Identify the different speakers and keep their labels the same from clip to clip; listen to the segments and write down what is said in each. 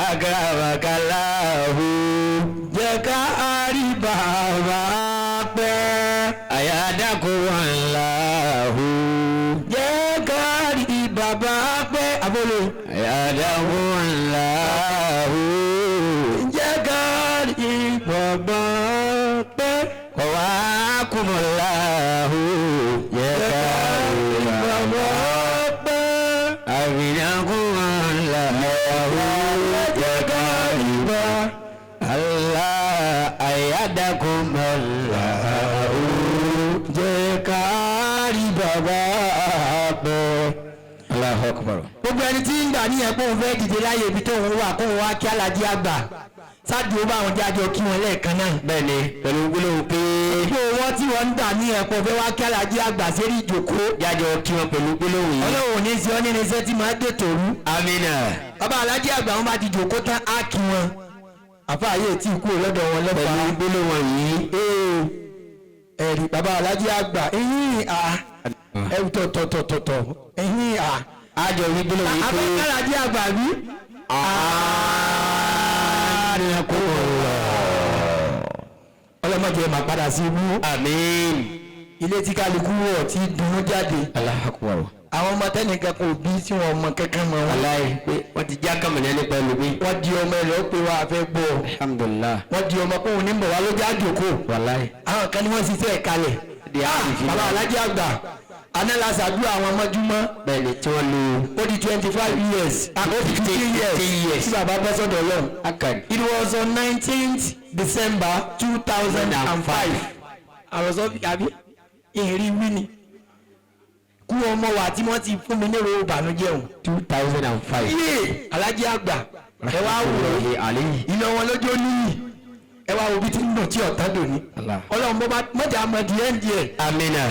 Speaker 1: Akramakallahu.
Speaker 2: Jẹ́ ká rí bàbá pẹ́.
Speaker 1: Ayadakumullahu.
Speaker 2: Jẹ́ ká rí bàbá pẹ́. Àbólò.
Speaker 1: Ayadakumullahu.
Speaker 2: Jẹ́ ká rí bàbá pẹ́.
Speaker 1: Qawakumullahu. Jẹ́ ká rí
Speaker 2: bàbá pẹ́.
Speaker 1: Aghnakumullahu.
Speaker 2: Jẹ́ ká rí bàbá.
Speaker 1: Allah ayadakumullahu.
Speaker 2: Jẹ́ ká rí bàbá pẹ́.
Speaker 1: Allahu akbar.
Speaker 2: Gbogbo ẹni tí ń gbà níyẹn pé òun fẹ́ dìde láyé ibi tó ń wà kó òun wá kí alájí àgbà ṣáàjú ó bá àwọn jájọ kí wọn lẹ́ẹ̀kan náà.
Speaker 1: Bẹ́ẹ̀ni, pẹ̀lú gbólóhùn pé
Speaker 2: gbogbo wọn tí wọ́n ń dà níyẹn pé òun fẹ́ wá kí alájí àgbà sérí ìjòkó.
Speaker 1: jájọ kí wọn pẹ̀lú gbólóhùn yìí.
Speaker 2: Ọlọ́run ò ní í ṣe ọ́ nínú iṣẹ́ tí màá dé tòru.
Speaker 1: Amina.
Speaker 2: Bàbá alájí àgbà wọn bá ti jòkó tán á kí wọn. Àfa ayé tí kú lọ́dọ̀ wọn lọ́fà.
Speaker 1: Pẹ̀lú gbólóhùn yìí.
Speaker 2: Ẹ̀rí bàbá alájí àgbà eyín à ẹ̀rù tọ̀tọ̀tọ̀tọ̀ eyín à.
Speaker 1: Àjọ wí gbólóhùn yìí pé.
Speaker 2: Afẹ́kẹ́ alájí àgbà wí.
Speaker 1: Anakumullah.
Speaker 2: Ọlọ́mọdé ẹ̀ máa padà sí ibú.
Speaker 1: Àmín.
Speaker 2: Ilé tí kálukú wọ̀ tí dùnú jáde.
Speaker 1: Allahu akbar.
Speaker 2: Àwọn ọmọ tẹ́nìkan kò bí tí wọ́n mọ kankan mọ́ wọn.
Speaker 1: Aláì pé wọ́n ti já kàmìnà nípa ẹlòmíì.
Speaker 2: Wọ́n di ọmọ ẹ̀ lọ́ pé wàá fẹ́ gbọ́.
Speaker 1: Alhamdulillah.
Speaker 2: Wọ́n di ọmọ kóhun ní bọ̀ wá ló já jòkó.
Speaker 1: Wàláì.
Speaker 2: Àwọn kan ní wọ́n ṣiṣẹ́ ẹ̀ kalẹ̀.
Speaker 1: Di àfìfì
Speaker 2: Bàbá
Speaker 1: náà.
Speaker 2: alájí àgbà análasàdúrà àwọn mọ́júmọ́.
Speaker 1: Bẹ́ẹ̀ni tí wọ́n lu.
Speaker 2: Ó di 25 years. Àbó 15 years.
Speaker 1: 15 years.
Speaker 2: Tí bàbá bọ́ sọ́dọ̀ Ọlọ́run.
Speaker 1: Akad.
Speaker 2: It was on 19th December 2005. Àròsọ àbí ìrírí wí ni. Kú ọmọ wa tí wọ́n ti fún mi ní èrò ìbànújẹ́ òun.
Speaker 1: 2005.
Speaker 2: Iye alájí àgbà ẹ wá wò ó iná wọn lójó níyì ẹ wá wo bí tí ń dùn tí ọ̀tá dòní.
Speaker 1: Allah.
Speaker 2: Ọlọ́run bó bá mọ̀jà mọ̀ díẹ̀ díẹ̀.
Speaker 1: Amina.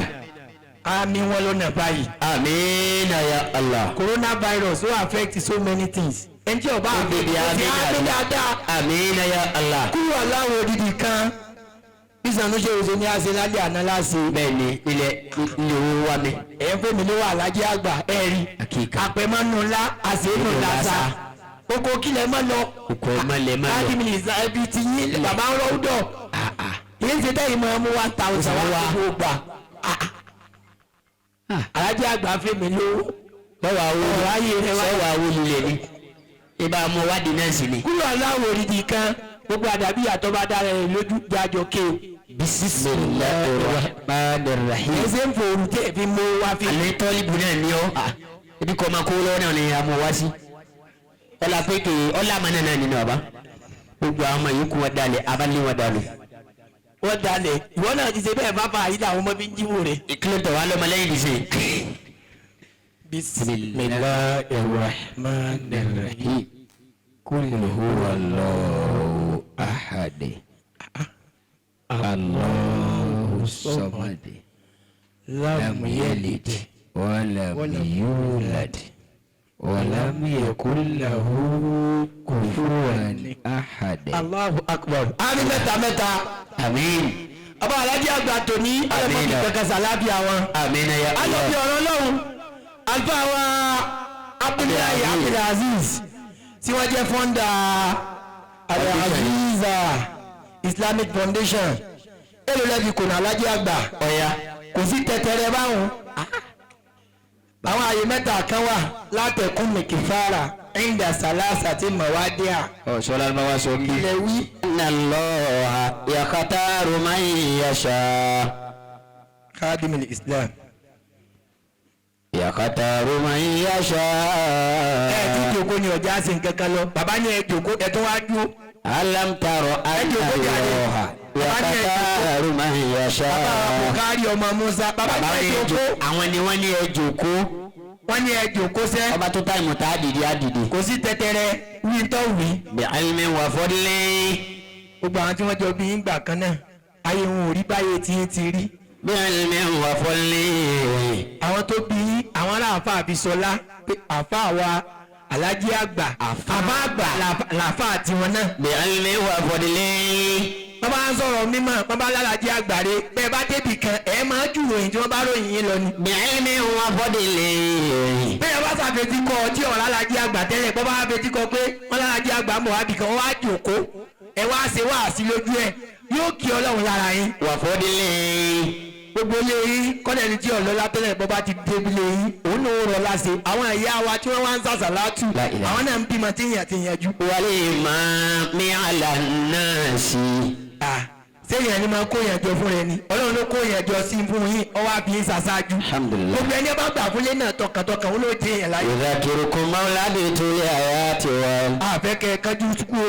Speaker 2: Àmì wọn lọ́nà báyìí.
Speaker 1: Amina ya Allah.
Speaker 2: Coronavirus ó affect so many things. Ẹni tí ọba
Speaker 1: Ó bèbè
Speaker 2: àti
Speaker 1: àmì
Speaker 2: àmì dáadáa.
Speaker 1: Amina ya Allah.
Speaker 2: Kúrò aláwọ̀ odidi kan. Bísí ṣe oṣù ní àṣẹ lálẹ́ àná láṣẹ.
Speaker 1: Bẹ́ẹ̀ni ilẹ̀ ilé owó wá mi.
Speaker 2: Ẹ̀ ń fún mi lówó alájí àgbà ẹ̀ rí.
Speaker 1: Àkíkà.
Speaker 2: Àpẹ̀mọ́nù ńlá àṣẹ́nù làṣà. Oko kílẹ̀ mọ́ lọ.
Speaker 1: Oko mọ́ lẹ̀ mọ́ lọ.
Speaker 2: Láti mi nìsa ẹbí ti yín bàbá ń rọ́ọ̀dọ̀. Yìí ń ṣe tẹ́yìn mọ́ mú 1000 wá gbogbo gbà. Alájí àgbà fún mi lówó.
Speaker 1: Sọ́wọ́ awo
Speaker 2: Ọ̀rọ̀ ayé rẹ wá.
Speaker 1: sọ́wọ́ awo lulẹ̀ ni. Ibà mú wádìí náà sì ni.
Speaker 2: Kúrò aláwọ̀ odidi kan gbogbo àdàbí àtọ́ bá dára ẹ̀ lójú jájọ ké o.
Speaker 1: Bismillahir rahmanir rahim.
Speaker 2: Ẹ ṣe ń fòrú tẹ̀ fi mú wá fi.
Speaker 1: Àlẹ́ tọ́líbù náà ni ọ́. Ibi kọ́ máa kó lọ́wọ́ náà ni a mú wá sí. Ọlá pékè ọlá àmọ́ náà nínú ọba. Gbogbo àwọn ọmọ yìí kú wọn dalẹ̀ abalẹ̀ wọn dalẹ̀.
Speaker 2: Wọ́n dalẹ̀ ìwọ náà ti ṣe bẹ́ẹ̀ bá fa àyíká àwọn ọmọ bí ń jíwò rẹ̀.
Speaker 1: Ìkílẹ̀ tọ̀ wá lọ́mọ lẹ́yìn ìdíje.
Speaker 2: Bismillahir rahmanir rahim.
Speaker 1: Qul huwa Allahu ahad. Allahu samad. Lam yalid wa lam yulad wa lam yakul lahu kufuwan ahad.
Speaker 2: Allahu akbar. Àmín mẹ́ta mẹ́ta.
Speaker 1: Àmín.
Speaker 2: Ọba alájí àgbà tòní ọlọ́mọ
Speaker 1: Àmín.
Speaker 2: kankan sàlábì àwọn.
Speaker 1: Àmín ya
Speaker 2: Alọ́bí
Speaker 1: Allah.
Speaker 2: ọ̀rọ̀ lọ́hùn. Alfa wa Abdullahi Abdulaziz tí wọ́n jẹ́ fọ́ndà Al-Aziza Islamic Foundation. Èlò lẹ́bi kò ní alájí àgbà.
Speaker 1: Ọ̀ya.
Speaker 2: Kò sí tẹ̀tẹ̀rẹ̀ báwọn. Àwọn àyè mẹ́ta kan wà látẹ̀kùn mìkìfàrà ẹ̀ńdà sàlásà tí mọ̀wádìí
Speaker 1: Ọ̀ṣọ́lá ló wá sọ bí.
Speaker 2: ilẹ̀ wí.
Speaker 1: Inna Allaha yakhtaru man yasha.
Speaker 2: Khadimul Islam.
Speaker 1: Yakhtaru man yasha.
Speaker 2: Ẹ ti jòkó ni ọjà ṣe nǹkan kan lọ bàbá ní ẹ jòkó ẹ tó wá dúró.
Speaker 1: Alam tara anna
Speaker 2: jòkó jáde.
Speaker 1: Allaha
Speaker 2: Bàbá ní ẹ jòkó.
Speaker 1: yakhtaru man yasha.
Speaker 2: Bàbá Bukari ọmọ Musa bàbá
Speaker 1: Bàbá
Speaker 2: ní
Speaker 1: ní
Speaker 2: ẹ
Speaker 1: ẹ
Speaker 2: jòkó.
Speaker 1: jòkó. Àwọn ni wọ́n ní ẹ jòkó.
Speaker 2: Wọ́n ní ẹ jòkó sẹ́.
Speaker 1: Ọba tó táìmù tá a dìde á dìde.
Speaker 2: Kò sí tẹ́tẹ́rẹ́ wí tó wí.
Speaker 1: Bi ilmin wa fadlin.
Speaker 2: Gbogbo àwọn tí wọ́n jọ bí ń gbà kan náà ayé wọn ò rí báyé tí ń ti rí.
Speaker 1: Bi ilmin wa fadlin.
Speaker 2: Àwọn tó bí àwọn ará àfa àbísọlá pé àfa wa alájí àgbà àfa àgbà làfa tiwọn náà.
Speaker 1: Bi ilmin wa fadlin.
Speaker 2: Bàbá ń sọ̀rọ̀ mímọ́, bàbá lálàjì àgbàre, bẹ́ẹ̀ bá débì kan ẹ̀ máa jù ròyìn tí wọ́n bá ròyìn yín lọ ni.
Speaker 1: بعلم وفضل.
Speaker 2: Bẹ́ẹ̀ bá sàfetí kọ tí ọ̀rọ̀ lálàjì àgbà tẹ́lẹ̀, bọ́ bá fetí kọ pé wọ́n lálàjì àgbà mọ̀ wábì kan, wọ́n wá jòkó ẹ wá ṣe wá sí lójú ẹ, yóò kí Ọlọ́run lára yín.
Speaker 1: وفضل.
Speaker 2: Gbogbo ilé yín kọ́lẹ̀ ní tí ọ̀lọ́lá tẹ́lẹ̀, bọ́ bá ti débi lé yín òun náà ó rọ láṣẹ. Àwọn ìyá wa tí wọ́n wá ń sàṣà látù,
Speaker 1: La ilaha.
Speaker 2: àwọn náà ń bímọ tí yàn ti yanjú.
Speaker 1: والإمام على الناس.
Speaker 2: Sẹ́yìn ẹni máa kó yẹn jọ fún rẹ ni, Ọlọ́run ló kó yẹn jọ sí fún yín, ọwọ́ àbí ń ṣàṣáájú.
Speaker 1: Alhamdulillah.
Speaker 2: Gbogbo ẹni bá gbà fúnlé náà tọkàntọkàn, ó ló jẹ yẹn láyé.
Speaker 1: يذكركم مولى الآيات وال
Speaker 2: Àfẹ́kẹ́ kájú kú o,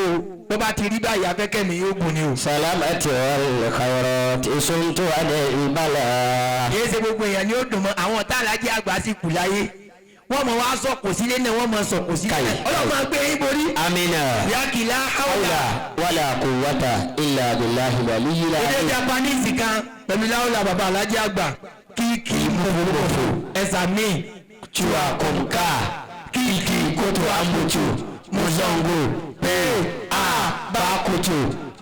Speaker 2: bó bá ti rí báyìí afẹ́kẹ́ mi yóò gùn ni o.
Speaker 1: سلامة والخيرات صمت عن البلاء.
Speaker 2: Kìí ṣe gbogbo èèyàn ni ó dùn mọ́, àwọn ọ̀tá alájẹ́ àgbà sì kù láyé, wọ́n mọ̀ wá sọ̀kò sílé náà, wọ́n mọ̀ sọ̀kò sílé
Speaker 1: Káyì,
Speaker 2: náà, Ọlọ́run máa gbé yín borí.
Speaker 1: Amina.
Speaker 2: Yàkìlá haúlà.
Speaker 1: ولا قوة إلا بالله العلي
Speaker 2: Ilé
Speaker 1: العظيم.
Speaker 2: Japanese kan pẹ̀lú láwùlà bàbá alájẹ́ àgbà kíkì mọ̀fòmọ̀fò ẹ̀sà míì.
Speaker 1: Chua kumka kiki koto ambuchu muzongo pe a bakutu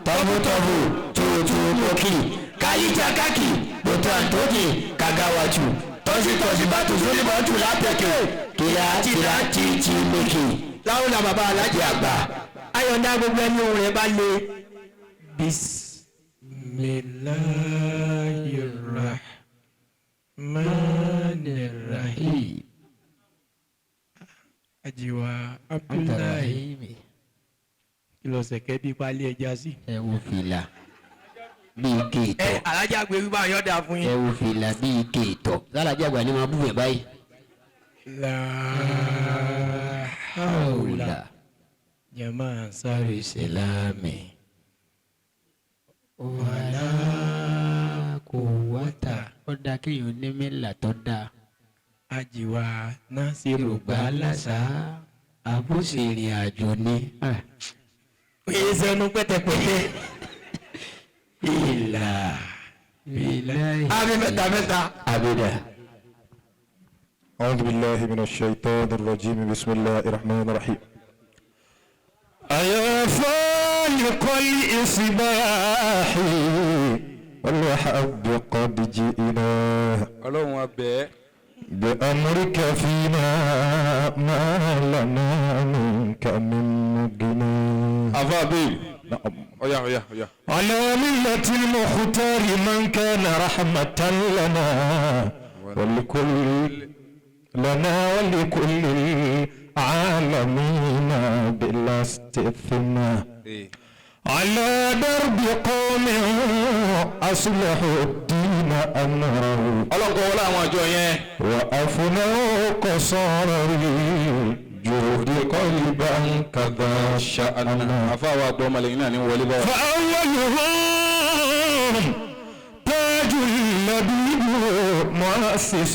Speaker 1: tobu tobu tutu toki kalija kaki boto antoki kagawachu tosi tosi batu suli batu lapeke kila tila chichi miki.
Speaker 2: Láwùlà bàbá alájẹ́ àgbà ayọ̀dá gbogbo ẹni ohun rẹ̀ bá le.
Speaker 3: Bismillahirrahmanirrahim. Ajiwa Abdullahi ìlọsẹ̀kẹ́ bíi pálí ẹja sí.
Speaker 1: Ẹ wo fìlà bíi ike
Speaker 2: Ẹ
Speaker 1: ìtọ̀.
Speaker 2: alájẹ́ àgbà wíwá ayọ̀dá fún
Speaker 1: Ẹ
Speaker 2: yín.
Speaker 1: wo fìlà bíi ike ìtọ̀, lálàjì àgbà ni máa bú yẹn báyìí.
Speaker 3: La hawla jama sáré
Speaker 1: Sẹlámì.
Speaker 3: wàlá quwwata.
Speaker 1: Ó dáa kéèyàn ní mẹ́là tó dáa.
Speaker 3: Ajiwa Nasiru
Speaker 1: Yorùbá lásà àbúṣe ìrìn àjò ni.
Speaker 2: Èyí sẹnu pẹ́tẹpẹ́tẹ.
Speaker 1: Ìlà bíláì.
Speaker 2: Àmì mẹ́ta mẹ́ta.
Speaker 1: Àbẹ̀dà.
Speaker 4: أعوذ بالله من الشيطان الرجيم، بسم الله الرحمن الرحيم. أيا فالق الإصباح والحب قد جئنا
Speaker 5: Ọlọ́run wa bẹ̀ ẹ́.
Speaker 4: بأمرك فينا ما لنا منك من مغنى.
Speaker 5: Afa bẹ́ẹ̀.
Speaker 4: نعم.
Speaker 5: Ọ̀yà ọ̀yà ọ̀yà.
Speaker 4: على ملة المختار من كان رحمة لنا ولكل لنا ولكل العالمين بلا استثناء.
Speaker 5: Ee.
Speaker 4: على درب قوم أصلحوا الدين أمره
Speaker 5: Ọlọ́run kọ́ wọlé àwọn àjọ yẹn.
Speaker 4: وأفنوا قصار الجود قلبا كذا شأننا.
Speaker 5: Afa wa gbọ́ ọmọlẹ́yìn náà ní wọlé bá wa.
Speaker 4: فأولهم تاج اللبيب مؤسس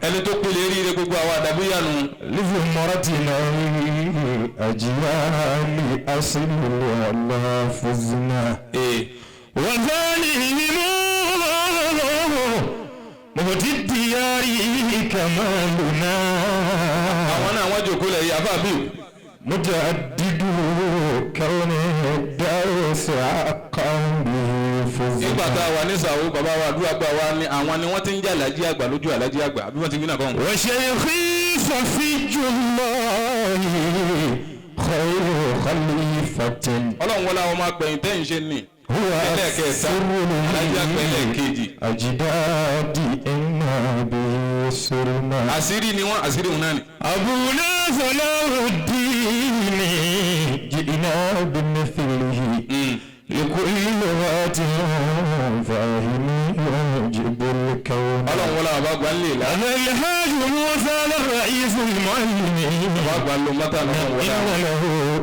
Speaker 5: Ẹni tó pèlè ríire gbogbo àwọn àdàbíyànú.
Speaker 4: لزمرتنا الأجيال أصل ولا فزنا.
Speaker 5: Ee.
Speaker 4: وثانيهم مهدي الديار كمالنا
Speaker 5: Àwọn náà wọ́n jòkó lẹ̀ yìí afa bíi.
Speaker 4: متعدد كون الدرس حقا به
Speaker 5: Nígbà tá
Speaker 4: فزنا.
Speaker 5: a wà ní sàwó, bàbá wa àdúrà gbà wá ní àwọn ni wọ́n ti ń jẹ́ àlàjí àgbà lójú àlàjí àgbà àbí wọ́n ti wí náà kọ́.
Speaker 4: وشيخي صفي الله خير خليفة.
Speaker 5: Ọlọ́run wọlé àwọn ọmọ apẹ̀yìn tẹ́ ń ṣe nì.
Speaker 4: هو
Speaker 5: Ẹlẹ́ẹ̀kẹta,
Speaker 4: سر
Speaker 5: alájí àgbà ẹlẹ́ẹ̀kejì.
Speaker 4: أجدادي إنا به سرنا.
Speaker 5: Àṣírí ni wọ́n, àṣírí òun náà ni.
Speaker 4: أبونا صلاح الدين جئنا بمثله لكل لغات فاهم يعجب الكون.
Speaker 5: Ọlọ́run wọlé àwọn àgbà ńlẹ̀ la.
Speaker 4: أنا الحاج موسى الرئيس المعلم.
Speaker 5: Bàbá àgbà ló mọ́tà náà wọlé
Speaker 4: إن
Speaker 5: àwọn.
Speaker 4: له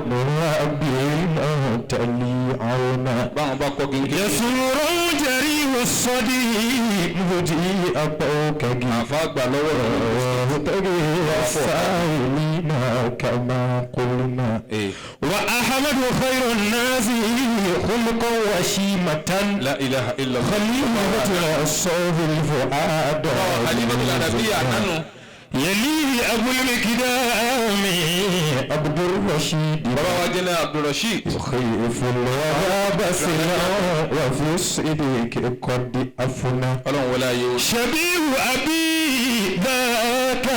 Speaker 4: مرابين تلي عونا.
Speaker 5: Báwọn bá kọ́ gíngé.
Speaker 4: يسور جريء الصديق مهدي أبوك.
Speaker 5: Àfa àgbà lọ́wọ́ rẹ̀.
Speaker 4: وابتغي السائلين كما قلنا.
Speaker 5: Ee.
Speaker 4: وأحمد خير الناس خلقا وشيمة.
Speaker 5: La ilaha illallah.
Speaker 4: خليفة الصوف الفؤاد.
Speaker 5: Khalifatul Arabiyya nánu.
Speaker 4: يليه أبو المكدام عبد الرشيد.
Speaker 5: Bàbá wa jẹ́ Abdulrasheed.
Speaker 4: يخيف الوهاب سنا وفي الصديق قد أفنى.
Speaker 5: Ọlọ́run wọlé ayé o.
Speaker 4: شبيه أبي ذاك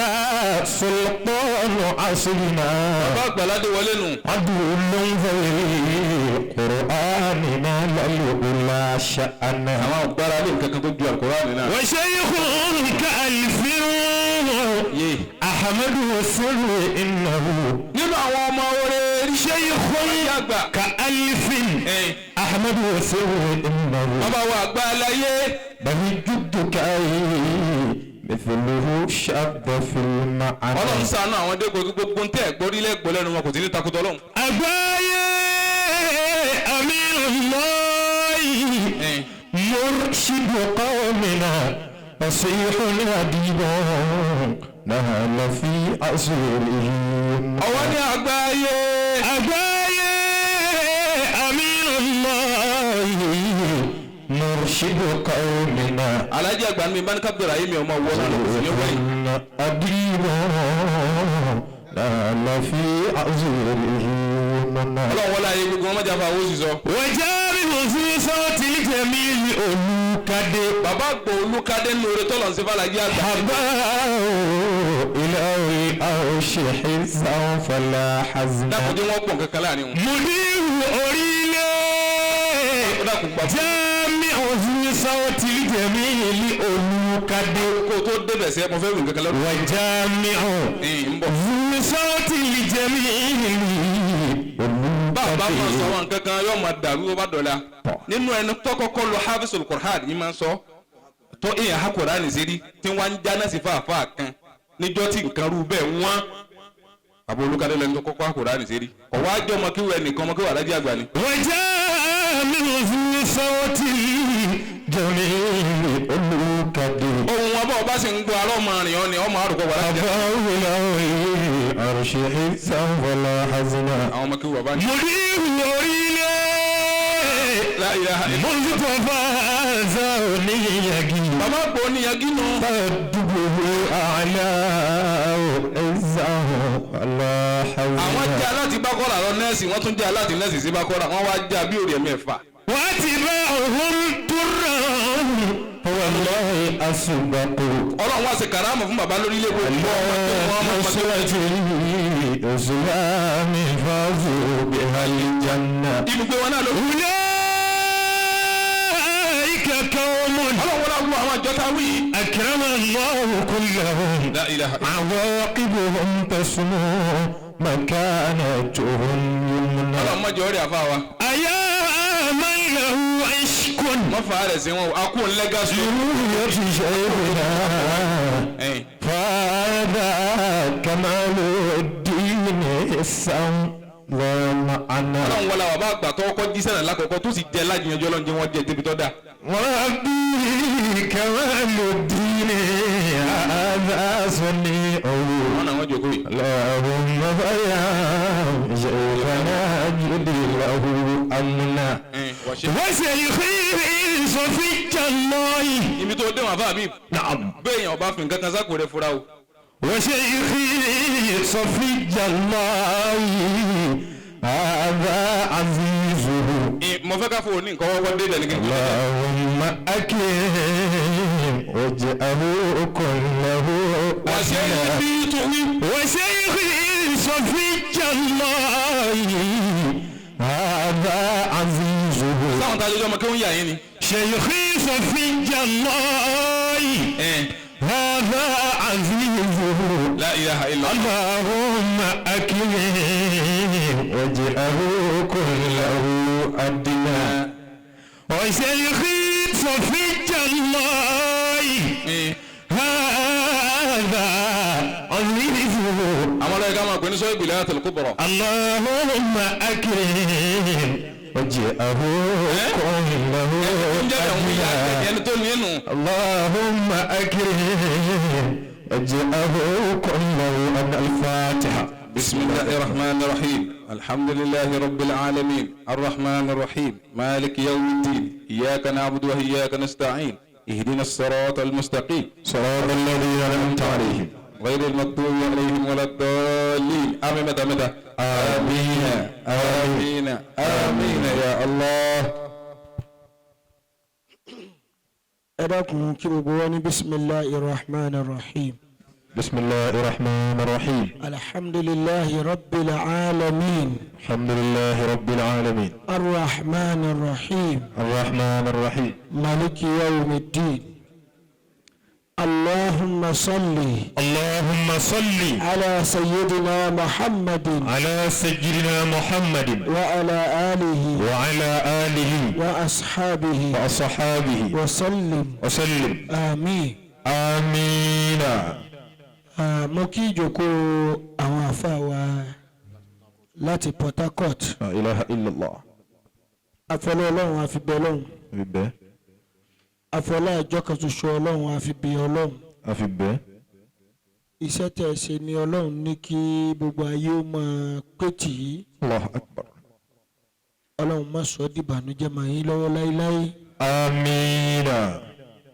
Speaker 4: سلطان عصرنا.
Speaker 5: Bàbá àgbàládé wọlé nù.
Speaker 4: عدو في القرآن ما الأولى شأنه.
Speaker 5: Àwọn agbára lè nǹkan kan tó ju Al-Qur'an náà.
Speaker 4: وشيخ كألف
Speaker 5: Yé.
Speaker 4: أحمد سر إنه.
Speaker 5: Nínú àwọn ọmọ oore
Speaker 4: شيخ
Speaker 5: àgbà.
Speaker 4: كألف
Speaker 5: Ẹn.
Speaker 4: أحمد سر إنه.
Speaker 5: Bàbá wa àgbà aláyé.
Speaker 4: بل جدك مثله شاب في المعنى.
Speaker 5: Ọlọ́run ṣàánú àwọn dẹ́kun gbogbo ń tẹ́ gbórílẹ̀ gbọ́ lẹ́nu wọn kò sí ní takùtọ̀ Ọlọ́run.
Speaker 4: أبايا أمير الله
Speaker 5: Ẹn.
Speaker 4: مرشد قومنا فصيح أديب نهل في أصوله.
Speaker 5: Ọwọ́ ní àgbáyé.
Speaker 4: أبايا أمير الله مرشد قومنا
Speaker 5: Alájí àgbà mi bá ní kábíyèrè ayé mi ọmọ wọ náà lọ sí ní wáyé.
Speaker 4: أديب نهل في أصوله.
Speaker 5: Ọlọ́run wọlé ayé gbogbo wọn mọ̀jà fún àwọn òṣìṣọ́.
Speaker 4: وجاره في صوت الجميل أولوكادي.
Speaker 5: Bàbá àgbà Olúkadé ń lóore tọ́lọ̀ ń ṣe fàlàjì àgbà.
Speaker 4: حباه إلى العرش حزا فلا حزنا.
Speaker 5: Dákun jẹ́ wọ́n pọ̀ kankan láàrin wọn.
Speaker 4: مدير أوريلي
Speaker 5: Ó dákun gbà fún
Speaker 4: جامع في صوت الجميل أولوكادي.
Speaker 5: kó o tó débẹ̀ sẹ́ mo fẹ́ wí nǹkan kan lọ́dún.
Speaker 4: وجامع
Speaker 5: Ẹ̀yìn ń bọ̀.
Speaker 4: في صوت الجميل
Speaker 5: Bàbá máa sọ
Speaker 4: أولوكادي.
Speaker 5: àwọn nǹkan kan yóò máa dàrú ó bá dọ̀la. Nínú ẹni tó kọ́kọ́ lọ Hafisul Qur'an yìí máa ń sọ. Tó èèyàn ha Qur'an sí rí tí wọ́n á ń jáná sí fàáfàá kan níjọ́ tí nǹkan rú bẹ́ẹ̀ wọ́n. Bàbá Olúkadé lẹni tó kọ́kọ́ ha Qur'an sí rí. Ọ̀wá àjọ ọmọ kíwẹ̀ ẹnìkan ọmọ kíwẹ̀ alájí àgbà ni.
Speaker 4: وجامع في صوت الجميل أولوكادي.
Speaker 5: Ohun wọn bá ọba sì ń gbọ́ arọ́ ọmọ rìn ọ́ ni ọmọ àrùkọ wà láti jẹ́.
Speaker 4: أرش حزا ولا حزنا.
Speaker 5: Àwọn ọmọ kíwẹ̀ bàbá ni.
Speaker 4: مدير أوريلي
Speaker 5: La ilaha illa.
Speaker 4: مصطفى زونيجي.
Speaker 5: Bàbá àgbò oníyanjú nù.
Speaker 4: تدبه أعلى عزا ولا
Speaker 5: Àwọn
Speaker 4: حزنا.
Speaker 5: jẹ́ aláti bákọ́rà lọ nẹ́ẹ̀sì wọ́n tún jẹ́ aláti nẹ́ẹ̀sì sí bákọ́rà wọ́n wá já bí òrì ẹ̀mẹ́fà.
Speaker 4: واتباعهم ترا والله أسبق.
Speaker 5: Ọlọ́run wá ṣe kàrámù fún bàbá lórí ilé gbogbo ọmọ tó wọ́n mọ̀ pé
Speaker 4: نصرة الإسلام فازوا بها الجنة.
Speaker 5: ibùgbé wọn náà ló.
Speaker 4: أولئك قوم
Speaker 5: Ọlọ́run wọlé àwọn àwọn àjọ tá a wí.
Speaker 4: أكرم الله كلهم.
Speaker 5: La ilaha illa.
Speaker 4: عواقبهم تسمو مكانتهم يمنى.
Speaker 5: Ọlọ́run mọ̀jọ́ orí àfa wa.
Speaker 4: أيا من له عشق
Speaker 5: Wọ́n fa rẹ̀ sí wọn o, a kú òun lẹ́gàsì.
Speaker 4: لرؤية شيخنا
Speaker 5: Ẹ̀yìn.
Speaker 4: فهذا كمال الدين السم لا معنى.
Speaker 5: Ọlọ́run wọlé àwọn bàbá àgbà tó kọ́ jísẹ̀ náà lákọ̀ọ́kọ́ tó sì jẹ́ lájìyànjú Ọlọ́run jẹ́ wọ́n jẹ́ débi tó dáa.
Speaker 4: وربي كمال الدين هذا صنيعه.
Speaker 5: Wọ́n náà wọ́n jòkó yìí.
Speaker 4: اللهم فيا شيخنا جد له أمنا.
Speaker 5: Ẹ̀yìn, wọ́n ṣe.
Speaker 4: وشيخي صفي الله.
Speaker 5: Ibi tó dé wọn àfa mi.
Speaker 4: نعم.
Speaker 5: Béèyàn ọba fi nǹkan kan sáko rẹ̀ fura o.
Speaker 4: وشيخي صفي الله هذا عزيزه.
Speaker 5: Ẹ̀, Mo fẹ́ ká fún òní nǹkan wọ́wọ́ dé ibẹ̀ ní kí n.
Speaker 4: اللهم أكرم وجهه كله.
Speaker 5: Wọ́n ṣe é bí tó wí.
Speaker 4: وشيخي صفي الله هذا عزيزه.
Speaker 5: Sáwọn tá a jọjọ́ ọmọ kí wọ́n yà yín ni.
Speaker 4: شيخي صفي الله
Speaker 5: Ẹ̀ẹ́n.
Speaker 4: هذا عزيزه.
Speaker 5: La ilaha illa.
Speaker 4: اللهم أكرم وجهه كله أدنى. وشيخي صفي الله
Speaker 5: Ẹ̀ẹ́n.
Speaker 4: هذا عزيزه.
Speaker 5: Àwọn ọlọ́yẹ ká máa pè ní sọ́yìn ìbílẹ̀ àtẹlẹ́kùbọ̀rọ̀.
Speaker 4: اللهم أكرم وجهه كله
Speaker 5: Ń jẹ́ ẹ̀hún ìyá
Speaker 4: أدنى.
Speaker 5: ẹni tó ní nù.
Speaker 4: اللهم أكرم وجهه كله أدنى. الفاتحة.
Speaker 5: بسم الله الرحمن الرحيم الحمد لله رب العالمين الرحمن الرحيم مالك يوم الدين إياك نعبد وإياك نستعين اهدنا الصراط المستقيم
Speaker 4: صراط الذين أنعمت عليهم.
Speaker 5: غير المغضوب عليهم ولا الضالين. آمين. متى متى. آمين آمين آمين يا الله.
Speaker 2: Ẹ dákun, kí gbogbo wa ní bisimilahi rahman rahim.
Speaker 4: بسم الله الرحمن الرحيم.
Speaker 2: Alhamdulilahi rabbil alamin.
Speaker 4: الحمد لله رب العالمين.
Speaker 2: Arrahman rahim.
Speaker 4: الرحمن الرحيم.
Speaker 2: Maliki yawmiddin. Allahumma salli
Speaker 4: اللهم صل
Speaker 2: ala sayyidina Muhammadin
Speaker 4: على سيدنا محمد
Speaker 2: wa ala alihi
Speaker 4: وعلى آله
Speaker 2: wa ashabihi
Speaker 4: وأصحابه
Speaker 2: wa sallim.
Speaker 4: وسلم.
Speaker 2: Àmín.
Speaker 4: آمين.
Speaker 2: Ah, mo kí ìjókòó àwọn àfa wa láti Port Harcourt.
Speaker 4: لا إله إلا الله.
Speaker 2: Afọlọ́ Ọlọ́run àfi bẹ Ọlọ́run.
Speaker 4: أفبه.
Speaker 2: Afọlá ìjọ kan ṣoṣo Ọlọ́run àfi bẹ Ọlọ́run.
Speaker 4: أفبه.
Speaker 2: Iṣẹ́ tẹ̀ ṣe ni Ọlọ́run ní kí gbogbo ayé ó máa pé tì í.
Speaker 4: الله أكبر.
Speaker 2: Ọlọ́run má sọ ọ́ dìbànújẹ́ máa yín lọ́wọ́ láéláé.
Speaker 4: آمين.